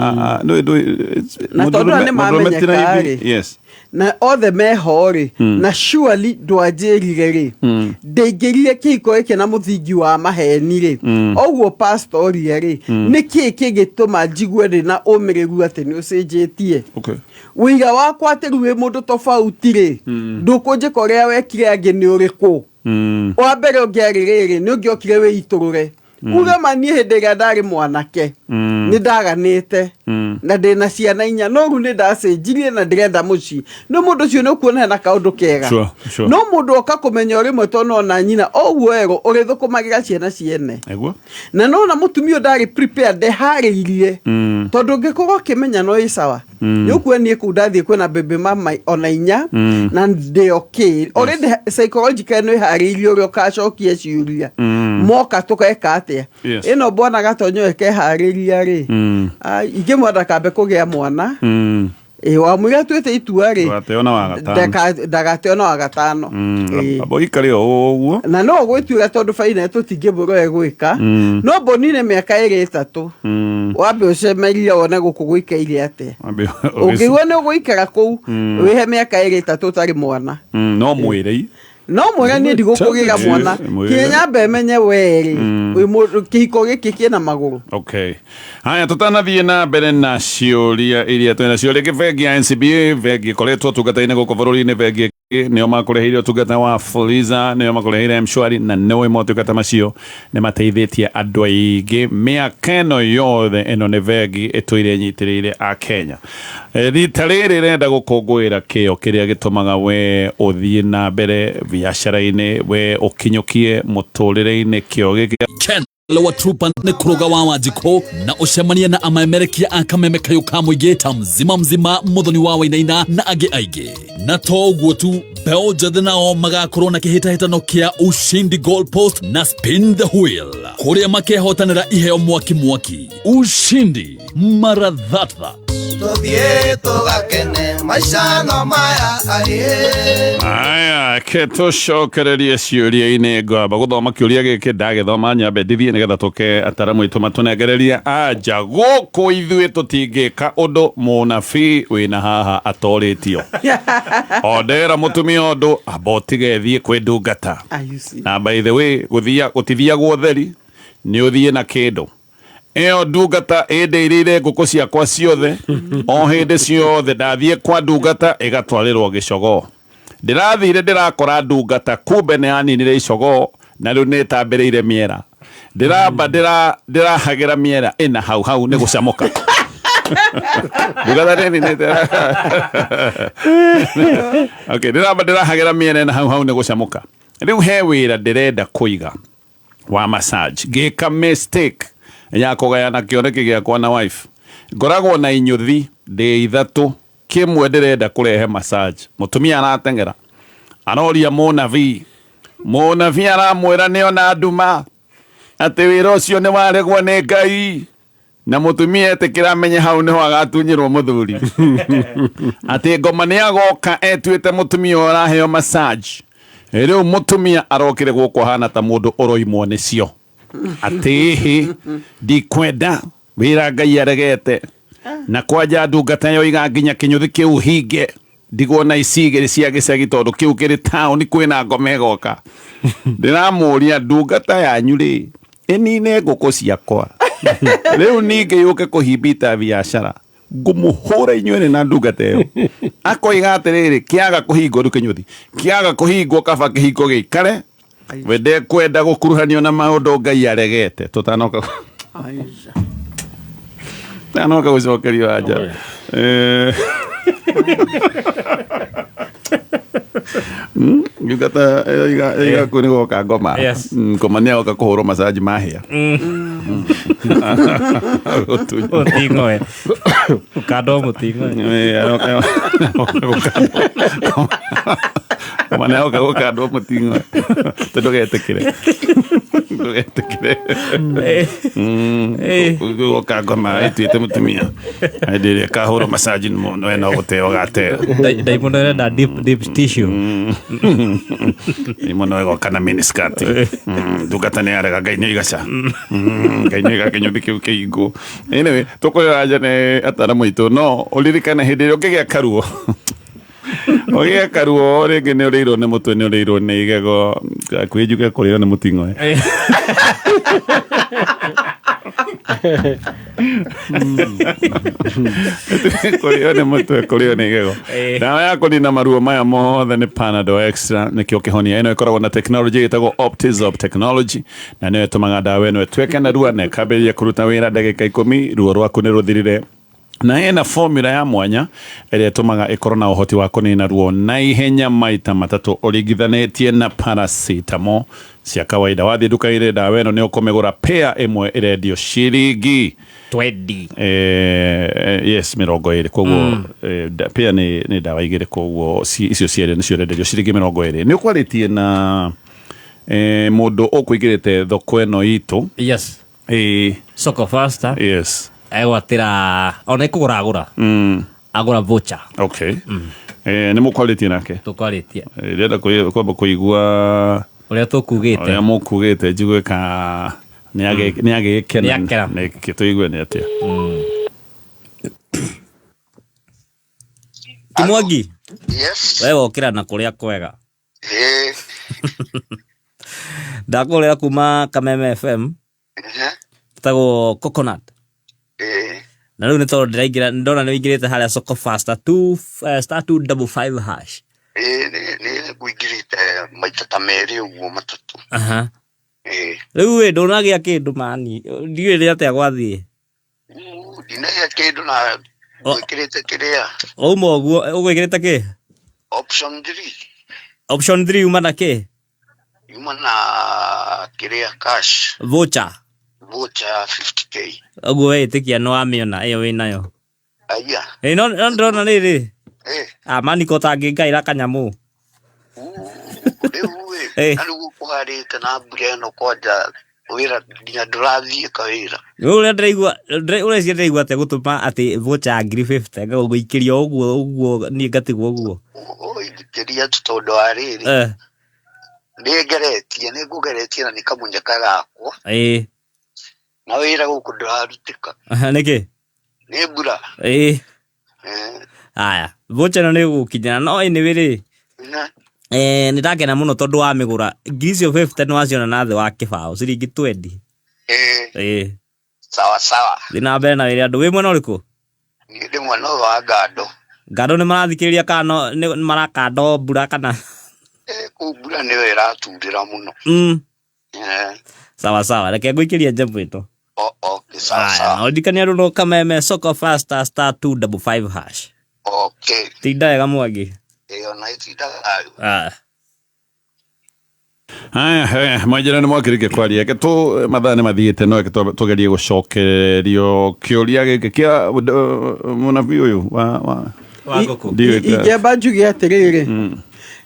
Na tondũ aya nĩ mũndũrũme ti mamenyeka raithi. rĩ. Yes. Na othe meho rĩ, na surely ndwanjĩrire rĩ, ndĩingĩrire kĩhiko gĩkĩ na mũthingi wa maheni rĩ. Ũguo pastor oria rĩ, nĩ kĩĩ kĩngĩtũma njigue ndĩ na ũmĩrĩru atĩ nĩ ũcenjetie okay wĩira wakwa, atĩ rĩu wĩ mũndũ tofauti rĩ? Ndũkũnjĩka ũrĩa wekire angĩ nĩ ũrĩkũ? Wa mbere ũngĩarĩ rĩrĩ, nĩ ũngĩokire wĩitũrũre, uge ma niĩ hĩndĩ ĩrĩa ndarĩ mwanake nĩ ndaganĩte na ndĩna ciana inya, no rĩu nĩ ndacenjirie na ndĩrenda mũciĩ. No mũndũ ũcio nĩ ũkuona hena kaũndũ kega. Sure. No mũndũ oka kũmenya o rĩmwe, tondũ ona nyina o ũguo erwo ũrĩthũkũmagĩra ciana ciene. Na nona mũtumia ũyũ ndarĩ prepared, ndeharĩirie, tondũ ũngĩkorwo ũkĩmenya no ĩ sawa, nĩ ũkuona niĩ kũu ndathiĩ kwĩna baby mama ona inya, na ndĩ okay already psychologically, nĩ wĩharĩirie ũrĩa ũkacokia ciũria moka tũgeka atĩa. Ĩno bwana Gatonyo ĩkeharĩria rĩ, ingĩmwenda kambe kũgĩa mwana. Ĩ wamwĩra tuĩte itua rĩ, Ndũgateo wa gatano. Ndagateona wa gatano. Ĩ. Amba ũikare o ũguo. Na no gwĩtuĩra, tondũ baina tũtingĩmwĩra ũrĩa gwĩka, no mbonire mĩaka ĩrĩ ĩtatũ, wambe ũcemerie wone gũkũ gũikaire atĩa. Wambe Ũngĩigua nĩ ũgũikara kũu, wĩhe mĩaka ĩrĩ ĩtatũ ũtarĩ mwana. No mwĩre. No mwĩre niĩ ndigũkũgĩra mwana Mwĩre. kinya nyambe menye werĩ wĩ mũndũ kĩhiko gĩkĩ kĩna magũrũ. Okay. Haya, tutanathiĩ na mbere na ciũria iria twĩ nacio rĩngĩ. Bengi ya NCBA, bengi ĩkoretwo ũtungata-inĩ gũkũ bũrũri-inĩ, bengi ĩngĩ nĩo makũreheire ũtungata wa Fuliza, nĩo makũreheire M-Shwari, na nĩo motungata macio nĩ mateithĩtie andũ aingĩ mĩaka ĩno yothe. Ĩno nĩ bengi ĩtũire ĩnyitĩrĩire a Kenya. Rita rĩrĩ renda gũkũngũĩra kĩo kĩrĩa gĩtũmaga we ũthiĩ na mbere biacara-inĩ, we ũkinyũkie mũtũrĩre-inĩ, kĩo gĩkĩ Ken wa Trupa nĩ kũrũga wa Wanjikũ na ũcemanie na amaemerekia a kameme kayũ ka mũingĩ ta mzima mzima Mũthoni wa Wainaina na angĩ aingĩ. Na to ũguo tu, mbeũ njĩthĩ nao magakorwo na kĩhĩtahĩtano kĩa Ushindi Goal Post na Spin the Wheel kũrĩa makehotanĩra iheo mwaki mwaki. Ushindi mara thatha. Tuthiĩ tũgakene maica no maya aĩ. Aya, ke tũcokererie ciũria-inĩ. Ngwamba gũthoma kĩũria gĩkĩ, ndagĩthoma nyambe ndithie nĩgetha tũke ataramu aitũ matũnengererie anja. Gũkũ ithuĩ tũtingĩka ũndũ mũnabii wĩna haha atorĩtio. O ndera mũtumia ũndũ amba ũtige thiĩ kwĩ ndungata. Na by the way, gũthia gũtithiagwo theri, nĩ ũthiĩ na kĩndũ. Ĩyo ndungata ĩndĩirĩire ngũkũ ciakwa ciothe. O hĩndĩ ciothe ndathiĩ kwa ndungata ĩgatwarĩrwo gĩcogoo. Ndĩrathire ndĩrakora ndungata kumbe nĩ yaninire icogoo na rĩu nĩ ĩtambĩrĩire mĩera. Ndĩramba ndĩrahagĩra mĩera ĩna hau hau nĩ gũcamũka. Ndungata nĩ ninĩte. Okay, ndĩramba ndĩrahagĩra mĩera ĩna hau hau nĩ gũcamũka. Rĩu he wĩra ndĩrenda kũiga wa massage, ngĩka mistake ya kũgayana kĩoneki gĩakwa na wife. Ngoragwo na inyuthi ndĩ ithatũ, kĩmwe ndĩrenda kũrehe massage. Mũtumia arateng'era aroria mũnabii, mũnabii aramwĩra nĩona nduma atĩ wĩra ũcio nĩ waregwo nĩ Ngai, na mũtumia etĩkĩra amenye hau nĩho agatunyĩrwo mũthuri, atĩ ngoma nĩ agoka etuĩte mũtumia ũraheo massage. Rĩu mũtumia arokire gũkũ ahana ta mũndũ ũroimwo nĩcio, atĩ ĩhĩ, ndikwenda wĩra Ngai aregete, na kwanja ndungata yoiga nginya kĩnyũthi kĩu hinge ndigwo na ici igĩrĩ cia gĩcagi tondũ kĩu kĩrĩ taũni kwĩna ngoma ĩgoka. Ndĩramũria, ndungata yanyu rĩ ĩnine ngũkũ ciakwa, rĩu ningĩ yũke kũhimbita biacara, ngũmũhũra inyuĩ na ndungata ĩyo. Akoiga atĩrĩrĩ, kĩaga kũhingwo rĩu kĩnyũthi kĩaga kũhingwo, kaba kĩhingo gĩikare, we ndekwenda gũkuruhanio na maũndũ Ngai aregete. Tũtanoka tanoka gũcokerio anja. Ndungata ĩiga kũ nĩ goka ngoma. Ngoma nĩ agoka kũhũrwo macaji mahĩa. Mũting'oe. Ũkandwo mũting'oe. Ngoma nĩ agoka gũkandwo mũting'oe. Ndũgetĩkĩre, ndũgetĩkĩre goka ngoma ĩtuĩte mũtumia hĩndĩ ĩrĩa ĩkahũrwo macaji we no gũteo gateo. Ndaimono ĩrenda deep deep tissue. Ndaimono ĩgoka na miniskirt. Ndungata nĩ yarega, Ngai nĩ oiga ca. Ngai nĩ oiga kĩnyũthi kĩu kĩhingwo. Anyway, tũkũrĩra nja nĩ ataramu aitũ, no ũririkane hĩndĩ ĩrĩa ũngĩgĩa karuo, ũgĩe karuo rĩngĩ nĩ ũrĩirwo nĩ mũtwe, nĩ ũrĩirwo nĩ igego, hakuhĩ njuge kũrĩo nĩ mũting'oe. Kũrĩo nĩ mũtwe, kũrĩo nĩ igego, ndawa ya kũnina maruo maya mothe nĩ Panadol Extra. Nĩkĩo kĩhonia. Ĩno ĩkoragwo na technology ĩtagwo Optizop technology, na nĩyo ĩtũmaga ndawa ĩno ĩtuĩke narua na ĩkambĩrĩria kũruta wĩra ndagĩka 10 ruo rwaku nĩ rũthirire. Na ĩna formula ya mwanya ĩrĩa ĩtũmaga ĩkorwo na ũhoti wa kũnina ruo na ihenya maita matatũ ũringithanĩtie na paracetamol cia kawaida. Wathiĩ nduka-inĩ, ndawa ĩno nĩ ũkũmĩgũra pair ĩmwe ĩrendio ciringi 20. Yes, 20. Koguo pair nĩ ndawa igĩrĩ, koguo icio cierĩ nĩcio ũrenderio ciringi 20. Nĩ ũkwarĩtie na mũndũ ũkũingĩrĩte thoko ĩno itũ. Yes. Soko Faster. Egwatĩra ona ĩkũgũra agũra agũra voucher. Okay. Nĩ mũkwarĩtie nake? Tũkwarĩtie. Ndĩrenda kwamba kũigua ũrĩa tũkugĩte. Ũrĩa mũkugĩte, njigue ka nĩ agĩkena. Nĩakena. Nĩkĩ tũigue nĩ atĩa. Kimwangi. Yes. We wokĩra na kũrĩa kwega. Ĩĩ. Ndakũrĩra kuma Kameme FM. Tagwo Coconut. Na rĩu nĩ tondũ ndĩraingĩra ndona nĩ ũingĩrĩte harĩa Soko Faster 2 star 255 hash. Ĩĩ, nĩ ngũingĩrĩte maita ta merĩ ũguo matatũ. Aha. Ĩĩ. Rĩu ĩ ndũnagĩa kĩndũ mani. Ndiũĩ nĩ atĩa gwathiĩ. Ndinagĩa kĩndũ na ngwĩkĩrĩte kĩrĩa Wauma ũguo ũgwĩkĩrĩte kĩ? Option 3. Option 3 uma na kĩ? Yuma na kĩrĩa cash. Voucher. Voucher ya 50K. Ũguo weĩtĩkia nĩ wamĩona ĩyo wĩnayo. Aya. Ĩ no no ndĩrona rĩrĩ. Eh. Ah mani ko tangĩngaĩra kanyamũ. Rĩu Eh. ĩ, na rĩu kũharĩte na mbura ĩno kwanja wĩra nginya ndũrathiĩka wĩra. Rĩu ũrĩa ndĩraigua ũreciria ndĩraigua atĩa gũtũma atĩ voucher ya 50,000 ngagũikĩria ũguo ũguo niĩ ngatigwo ũguo. Ũingĩria tu tondũ wa rĩrĩ. Eh. Nĩ ngeretie, nĩ ngũgeretie na nĩ kamunyaka gakwa. Ĩĩ. Na wĩra gũkũ ndũrarutĩka. Nĩkĩ? Nĩ mbura. Ĩĩ. Eh. Haya, voucher ĩno nĩ ĩgũgũkinyĩra no anyway rĩ. Na. Eh, nĩ ndakena mũno tondũ wa mĩgũra ngiri icio 50 nĩ waciona na thĩ wa kĩbaũ ciringi 20. Eh. Ĩĩ. Sawa sawa. Thiĩ na mbere na wĩra andũ wĩ mwena ũrĩkũ? Niĩ ndĩ mwena ũyũ wa Ngando. Ngando nĩ marathikĩrĩria kana no nĩ marakanda mbura kana? Eh, kũu mbura nĩyo ĩraturĩra mũno. Eh. Sawa sawa, reke ngũikĩrie njembo ĩno. O, okay, sawa Haya, sawa. na ũririkanie andũ no Kameme Soko Faster star 255 hash. Okay. Tinda wega Mwangi. Ĩyo na itinda thayũ. Haya. Haya, haya, mwanjĩra nĩ mwakĩrĩkia kwaria reke tũ mathaa nĩ mathiĩte no reke tũgerie gũcokererio kĩũria gĩkĩ kĩa mũnabii ũyũ wa Ndiũĩ Ingĩamba njuge atĩrĩrĩ,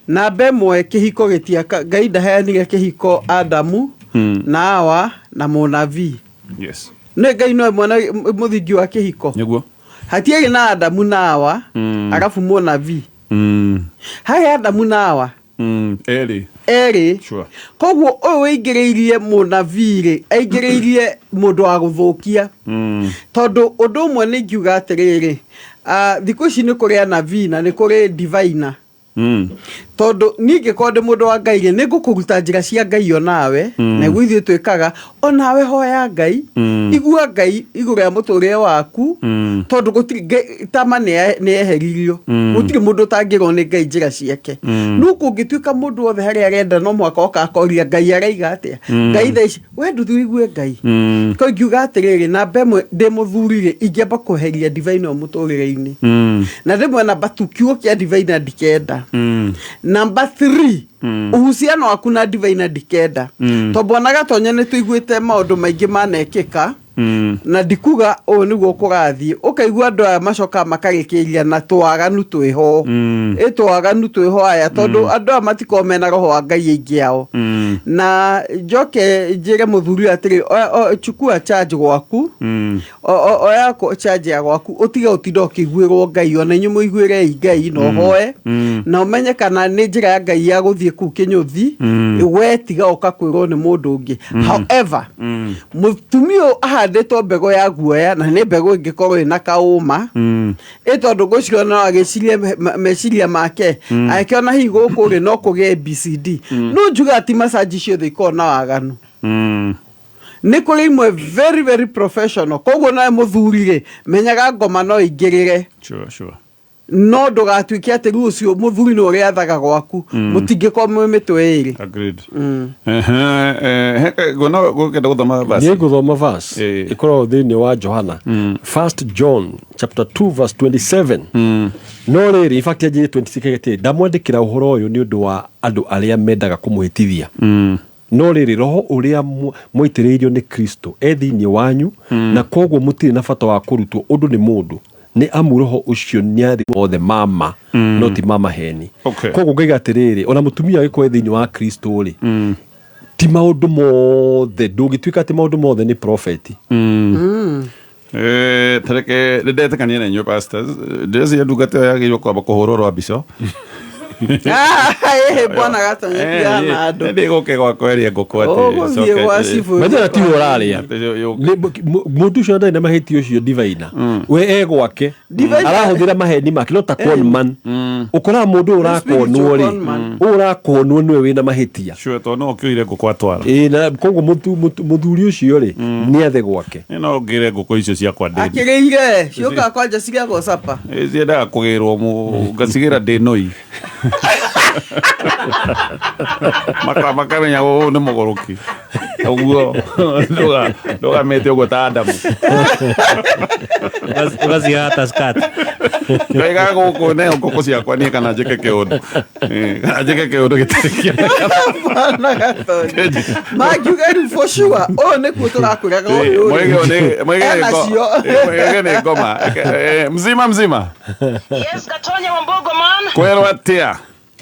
namba ĩmwe kĩhiko gĩtiaka Ngai ndaheanire kĩhiko Adamu na Hawa na mũnabii. Yes. Nĩ Ngai nowe mwana mũthingi wa kĩhiko. Nĩguo. Hatiarĩ na Adamu na Hawa arabu mũnabii. Harĩ Adamu na Hawa Erĩ. Erĩ. Sure. Koguo ũyũ wĩingĩrĩirie mũnabii rĩ, aingĩrĩirie mũndũ wa gũthũkia. Tondũ ũndũ ũmwe nĩ ingiuga atĩrĩrĩ, thikũ ici nĩ kũrĩ anabii na nĩ kũrĩ diviner. Tondũ niĩ ingĩkorwo ndĩ mũndũ wa Ngai rĩ, nĩ ngũkũruta njĩra cia Ngai onawe, na nĩguo ithuĩ twĩkaga, onawe hoya Ngai, igua Ngai igũrũ rĩa mũtũrĩre waku, tondũ gũtirĩ tama nĩ yeheririo. Gũtirĩ mũndũ ũtangĩrwo nĩ Ngai njĩra ciake. No kũngĩtuĩka mũndũ wothe harĩa arenda no mũhaka oka akoria Ngai araiga atĩa. Ngai thaa ici, we ndũthi ũigue Ngai. Ko ingiuga atĩrĩrĩ, namba ĩmwe ndĩ mũthuri rĩ, ingĩamba kweheria divine ĩyo mũtũrĩre-inĩ. Na rĩmwe namba two, kiugo kĩa divine ndikenda. Namba 3, uhusiano waku na divine ndikenda. Tondũ ona Gatonya nĩ tũiguĩte maũndũ maingĩ manekĩka, na ndikuga ũũ nĩguo kũrathiĩ, ũkaigua andũ aya macokaga makarĩkĩria na twaganu twĩho. Ĩ twaganu twĩho aya, tondũ andũ aya matikoragwo mena roho wa Ngai aingĩ ao. Na njoke njĩre mũthuri ũyũ atĩrĩ, chukua charge gwaku, oya charge ya gwaku, ũtige ũtinda ũkĩiguĩrwo Ngai, ona inyuĩ mũiguĩrei Ngai na ũhoe, na ũmenye kana nĩ njĩra ya Ngai ya gũthiĩ kũu kĩnyũthi, we tiga ũka kwĩrwo nĩ mũndũ ũngĩ. However, mũtumia ũyũ ahandĩtwo mbegũ ya guoya, na nĩ mbegũ ĩngĩkorwo ĩna kaũma, ĩ tondũ ngwĩciria no agĩcirie meciria make, agĩkĩona hihi gũkũ rĩ no kũgĩe ABCD. No njuge ti macaji ciothe ikoragwo na waganu. Nĩ kũrĩ imwe very very professional, koguo nawe mũthuri rĩ, menyaga ngoma no ĩingĩrĩre. Sure, sure. No ndũgatuĩke atĩ rĩu ũcio mũthuri nĩ ũrĩathaga gwaku, mũtingĩkorwo mwĩ mĩtwe ĩrĩ. Agreed. Ehe, ngona gũkenda gũthoma verse. Niĩ ngũthoma verse ĩkoragwo thĩinĩ wa Johana, First John chapter 2 verse 27. No rĩrĩ, in fact anjĩrĩ 26 atĩ ndamwandĩkĩra ũhoro ũyũ nĩ ũndũ wa andũ arĩa mendaga kũmũhĩtithia. No rĩrĩ, roho ũrĩa mwaitĩrĩirio nĩ Kristo e thĩinĩ wanyu, na koguo mũtirĩ na bata wa kũrutwo ũndũ nĩ mũndũ, nĩ amu roho ũcio nĩ arĩ othe mama, no ti ma maheni. Koguo ngaiga atĩrĩrĩ, ona mũtumia agĩkorwo e thĩinĩ wa Kristo rĩ, ti maũndũ mothe, ndũngĩtuĩka atĩ maũndũ mothe nĩ profeti. Tareke nĩ ndetĩkania na inyuĩ pastors, ndĩreciria ndungata ĩyo yagĩrĩirwo kwamba kũhũrwo rwa mbica. Ĩhĩ bwana Gatonya tigana na andũ. Ndĩ gũke gwakwa ĩrĩa ngũkũ atĩ Ũgũthiĩ gwa cibũ. Methera tiwe ũrarĩa. Mũndũ ũcio ndarĩ na mahĩtia ũcio divaina we e gwake Divaina- arahũthĩra maheni make no ta con man ũkoraga mũndũ ũyũ ũrakonwo rĩ Spiritual con man. ũyũ ũrakonwo nĩwe wĩna mahĩtia Sure, tondũ no ũkĩoire ngũkũ atwara. Ĩĩ, na koguo mũthuri ũcio rĩ nĩ athe gwake. Nĩ no ngĩre ngũkũ icio ciakwa ndĩ Akĩrĩire ciũkaga kwanja cigagwo capa. Ciendaga kũgĩrwo ngacigĩra ndĩ noi. Makamenya ũyũ nĩ mũgũrũki. Ũguo ndũgamĩte ũguo ta Adamu. Ũgacihata skirt. Ngaiga gũkũ neo ngũkũ ciakwa niĩ kana njĩke kĩũndũ. Kana njĩke kĩũndũ gĩtarĩ kĩa. Bwana Gatonya. Mangiuga rĩu for sure ũyũ nĩkuo tũrakwĩraga ũyũ rĩ. Ena cio. Mwĩge nĩ ngoma. Mzima mzima. Yes, Gatonya wa Mbogo man. Kwĩrwo atĩa?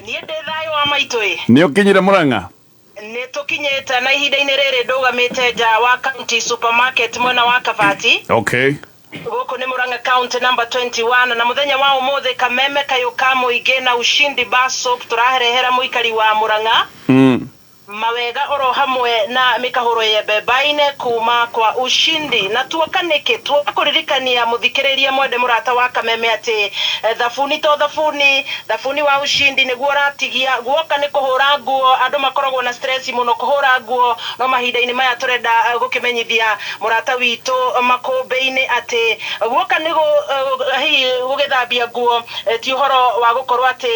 Niĩ ndĩ thayũ wa maitũ ĩ. Nĩ ũkinyire Mũrang'a? Nĩ tũkinyĩte na ihinda-inĩ rĩrĩ ndũgamĩte nja wa county supermarket mwena wa Kabati. Okay. Gũkũ nĩ Murang'a county number 21 na mũthenya wa ũmũthĩ kameme kayũ ka mũingĩ na ushindi bar soap tũrarehera mũikari wa Murang'a mawega oro hamwe na mikahuro ya bebaine kuma kwa ushindi na tuoka nĩkĩ tuoka kũririkania mũthikĩrĩria mwende mũrata wa kameme atĩ thabuni to thabuni thabuni wa ushindi nĩguo ũratigia guoka nĩ kũhũra nguo andũ makoragwo na stress mũno kũhũra nguo no mahinda-inĩ maya tũrenda gũkĩmenyithia mũrata witũ makũmbĩ-inĩ atĩ guoka nĩ hihi gũgĩthambia nguo ti ũhoro wa gũkorwo atĩ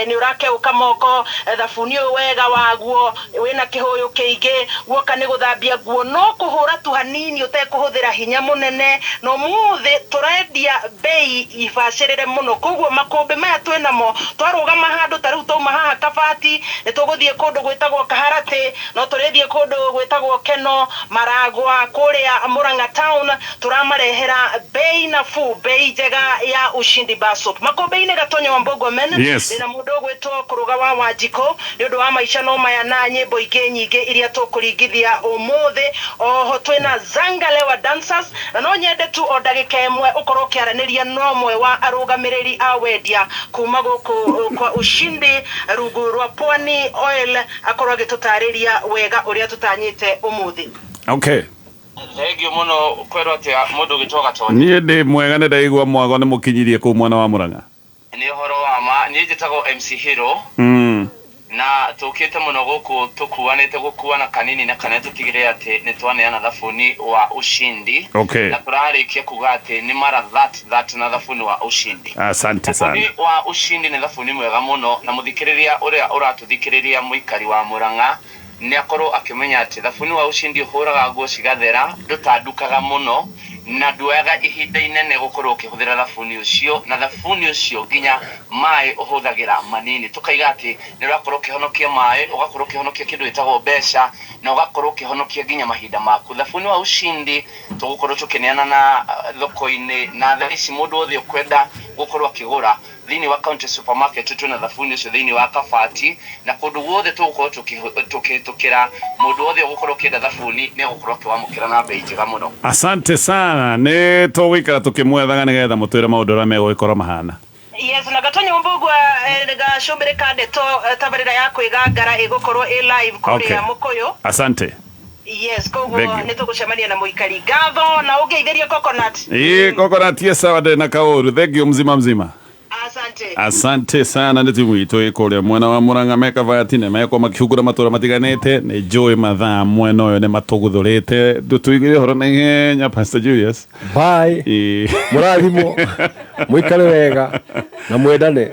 nĩ ũrakeũka moko thabuni ũyũ wega waguo wĩna kĩhũyũ kĩingĩ guoka nĩ gũthambia nguo no kũhũra tu hanini ũtekũhũthĩra hinya mũnene na ũmũthĩ tũrendia bei ibacĩrĩre mũno koguo makũmbĩ maya twĩnamo twarũgama handũ ta rĩu twauma haha Kabati nĩ tũgũthiĩ kũndũ gwĩtagwo Kaharatĩ no tũrĩthiĩ kũndũ gwĩtagwo Keno Maragwa kũrĩa Murang'a town tũramarehera bei nafuu bei njega ya ushindi bar soap makũmbĩ-inĩ Gatonya wa Mbogo men Yes. ndĩna mũndũ ũgwĩtwo Kũrũga wa Wanjikũ nĩ ũndũ wa maica no maya na nyĩmbo ingĩ nyingĩ iria tũkũringithia ũmũthĩ oho twĩna Zangalewa dancers na no nyende tu o ndagĩka ĩmwe ũkorwo ũkĩaranĩria na ũmwe wa arũgamĩrĩri a wendia kuma gũkũ kwa ushindi rungu rwa Pwani Oil akorwo agĩtũtarĩria wega ũrĩa tũtanyĩte ũmũthĩ. Okay. Thengio mũno kwĩrwo atĩa mũndũ ũgĩtwo Gatonya. Niĩ ndĩ mwega nĩ ndaigua mwago nĩ mũkinyirie kũu mwena wa Mũrang'a. Nĩ ũhoro wa ma niĩ njĩtagwo MC Hero na tũkĩte mũno gũkũ tũkuanĩte gũkuana kanini na kanene tũtigĩrĩre atĩ nĩ twaneana thabuni wa ushindi. Okay. Na tũrarĩkia kuga atĩ nĩ mara that na thabuni wa ushindi. Asante sana. Thabuni wa ushindi nĩ thabuni mwega mũno na mũthikĩrĩria ũrĩa ũratũthikĩrĩria mũikari wa Murang'a nĩ akorwo akĩmenya atĩ thabuni wa ushindi ũhũraga nguo cigathera ndũtandukaga mũno na nduoyaga ihinda inene gũkorwo ũkĩhũthĩra thabuni ũcio na thabuni ũcio nginya maĩ ũhũthagĩra manini tũkaiga atĩ nĩ ũrakorwo ũkĩhonokia maĩ ũgakorwo ũkĩhonokia kĩndũ gĩtagwo mbeca na ũgakorwo ũkĩhonokia nginya mahinda maku thabuni wa ushindi tũgũkorwo tũkĩneana na thoko-inĩ na thaa ici mũndũ wothe ũkwenda gũkorwo akĩgũra thĩinĩ wa county supermarket twĩna thabuni ũcio thĩinĩ wa Kabati na kũndũ guothe tũgũkorwo tũkĩhĩtũkĩra mũndũ wothe ũgũkorwo ũkĩenda thabuni nĩ egũkorwo akĩwamũkĩra na bei njega mũno. Asante sana. Nĩ tũgũikara tũkĩmwethaga nĩgetha mũtwĩre maũndũ ũrĩa megũgĩkorwo mahana. Yes, na Gatonya Mbugua gacũmbĩrĩ ka ndeto tabarĩra ya kwĩgangara ĩgũkorwo ĩ live kũrĩa Okay. Mũkũyũ. Asante. Yes, koguo Thank you. nĩ tũgũcemania na mũikari ngatho na ũngeithĩrie coconut. Ĩĩ coconut ye sawa ndĩ na kaũru. Thank you mzima mzima. Asante. Asante sana nĩ timu itũ ĩ kũrĩa mwena wa Murang'a me Kabati nĩ mekwo makĩhungura matũra matiganĩte nĩ njũĩ mathaa mwena ũyũ nĩ matũguthũrĩte ndũtũigĩre ũhoro na ihenya Pastor Julius. Bye. Mũrathimwo mũikare wega na mwendane.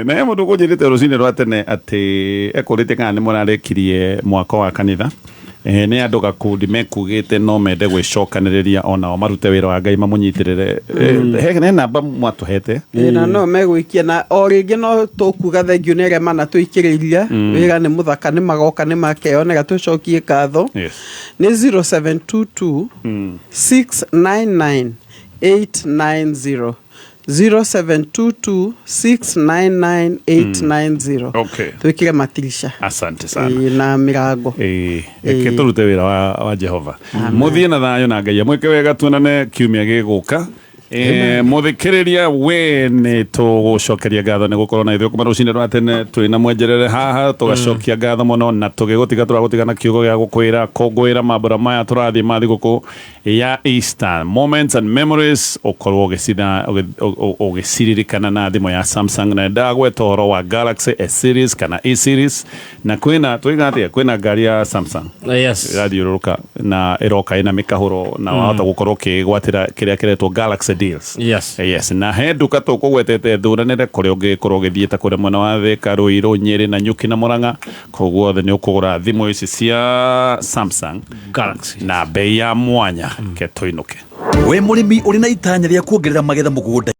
Na he mũndũ ũkũnjĩrĩte rũcinĩ rwa tene atĩ ekũrĩtie kana nĩ mũrarĩkirie mwako wa kanitha. Nĩ andũ gakundi mekugĩte no mende gwĩcokanĩrĩria onao marute wĩra wa Ngai mamũnyitĩrĩre. He namba mwatũhete. Ĩĩ, na no megũikia na o rĩngĩ no tũkuga thengio nĩ arĩa manatũikĩrĩria wĩra nĩ mũthaka nĩ magoka nĩ makeyonera tũcokie ngatho. Yes. Nĩ 0722 699 890 0722 699 890. Okay. Twĩkĩre matirisha. Asante sana. Ĩĩ, na mĩrango. Ĩĩ, reke tũrute wĩra wa Jehova. Mũthiĩ na thayũ na Ngai amwĩke wega tuonane kiumia gĩgũka. Muthikiriria we nä tå gå cokeria ngatho nä gå korwo na ithuä kuma rå cinä rwa tene twä na mwenjerere haha tå gacokia ngatho må no na tå gä gå tiga tå ragå tiga na kiugo gä a gå kwä ra kångå ä ra mambå maya tå rathiä ma thigå ya Easter moments and memories å korwo å gä ciririkana na thimå ya Samsung na ndagweta å horo wa Galaxy S series kana E series na kwĩna twiga atia kwĩna ngari ya Samsung yes ĩrathiũrũrũka na ĩroka ĩna mĩkahũro na wahota gũkorwo ũkĩgwatĩra kĩrĩa kĩretwo Galaxy deals. Yes. Yes, na he nduka tũkũgwetete thuranĩre kũrĩa ũngĩkorwo ũgĩthiĩ ta kũrĩa mwena wa Thĩka, Ruiru, Nyĩrĩ na Nyuki na Mũrang'a kũu guothe nĩ ũkũgũra thimũ ici cia Samsung Galaxy na bei ya mwanya ke tũinũke. We mũrĩmi ũrĩ na itanya rĩa kuongerera magetha mũgũnda.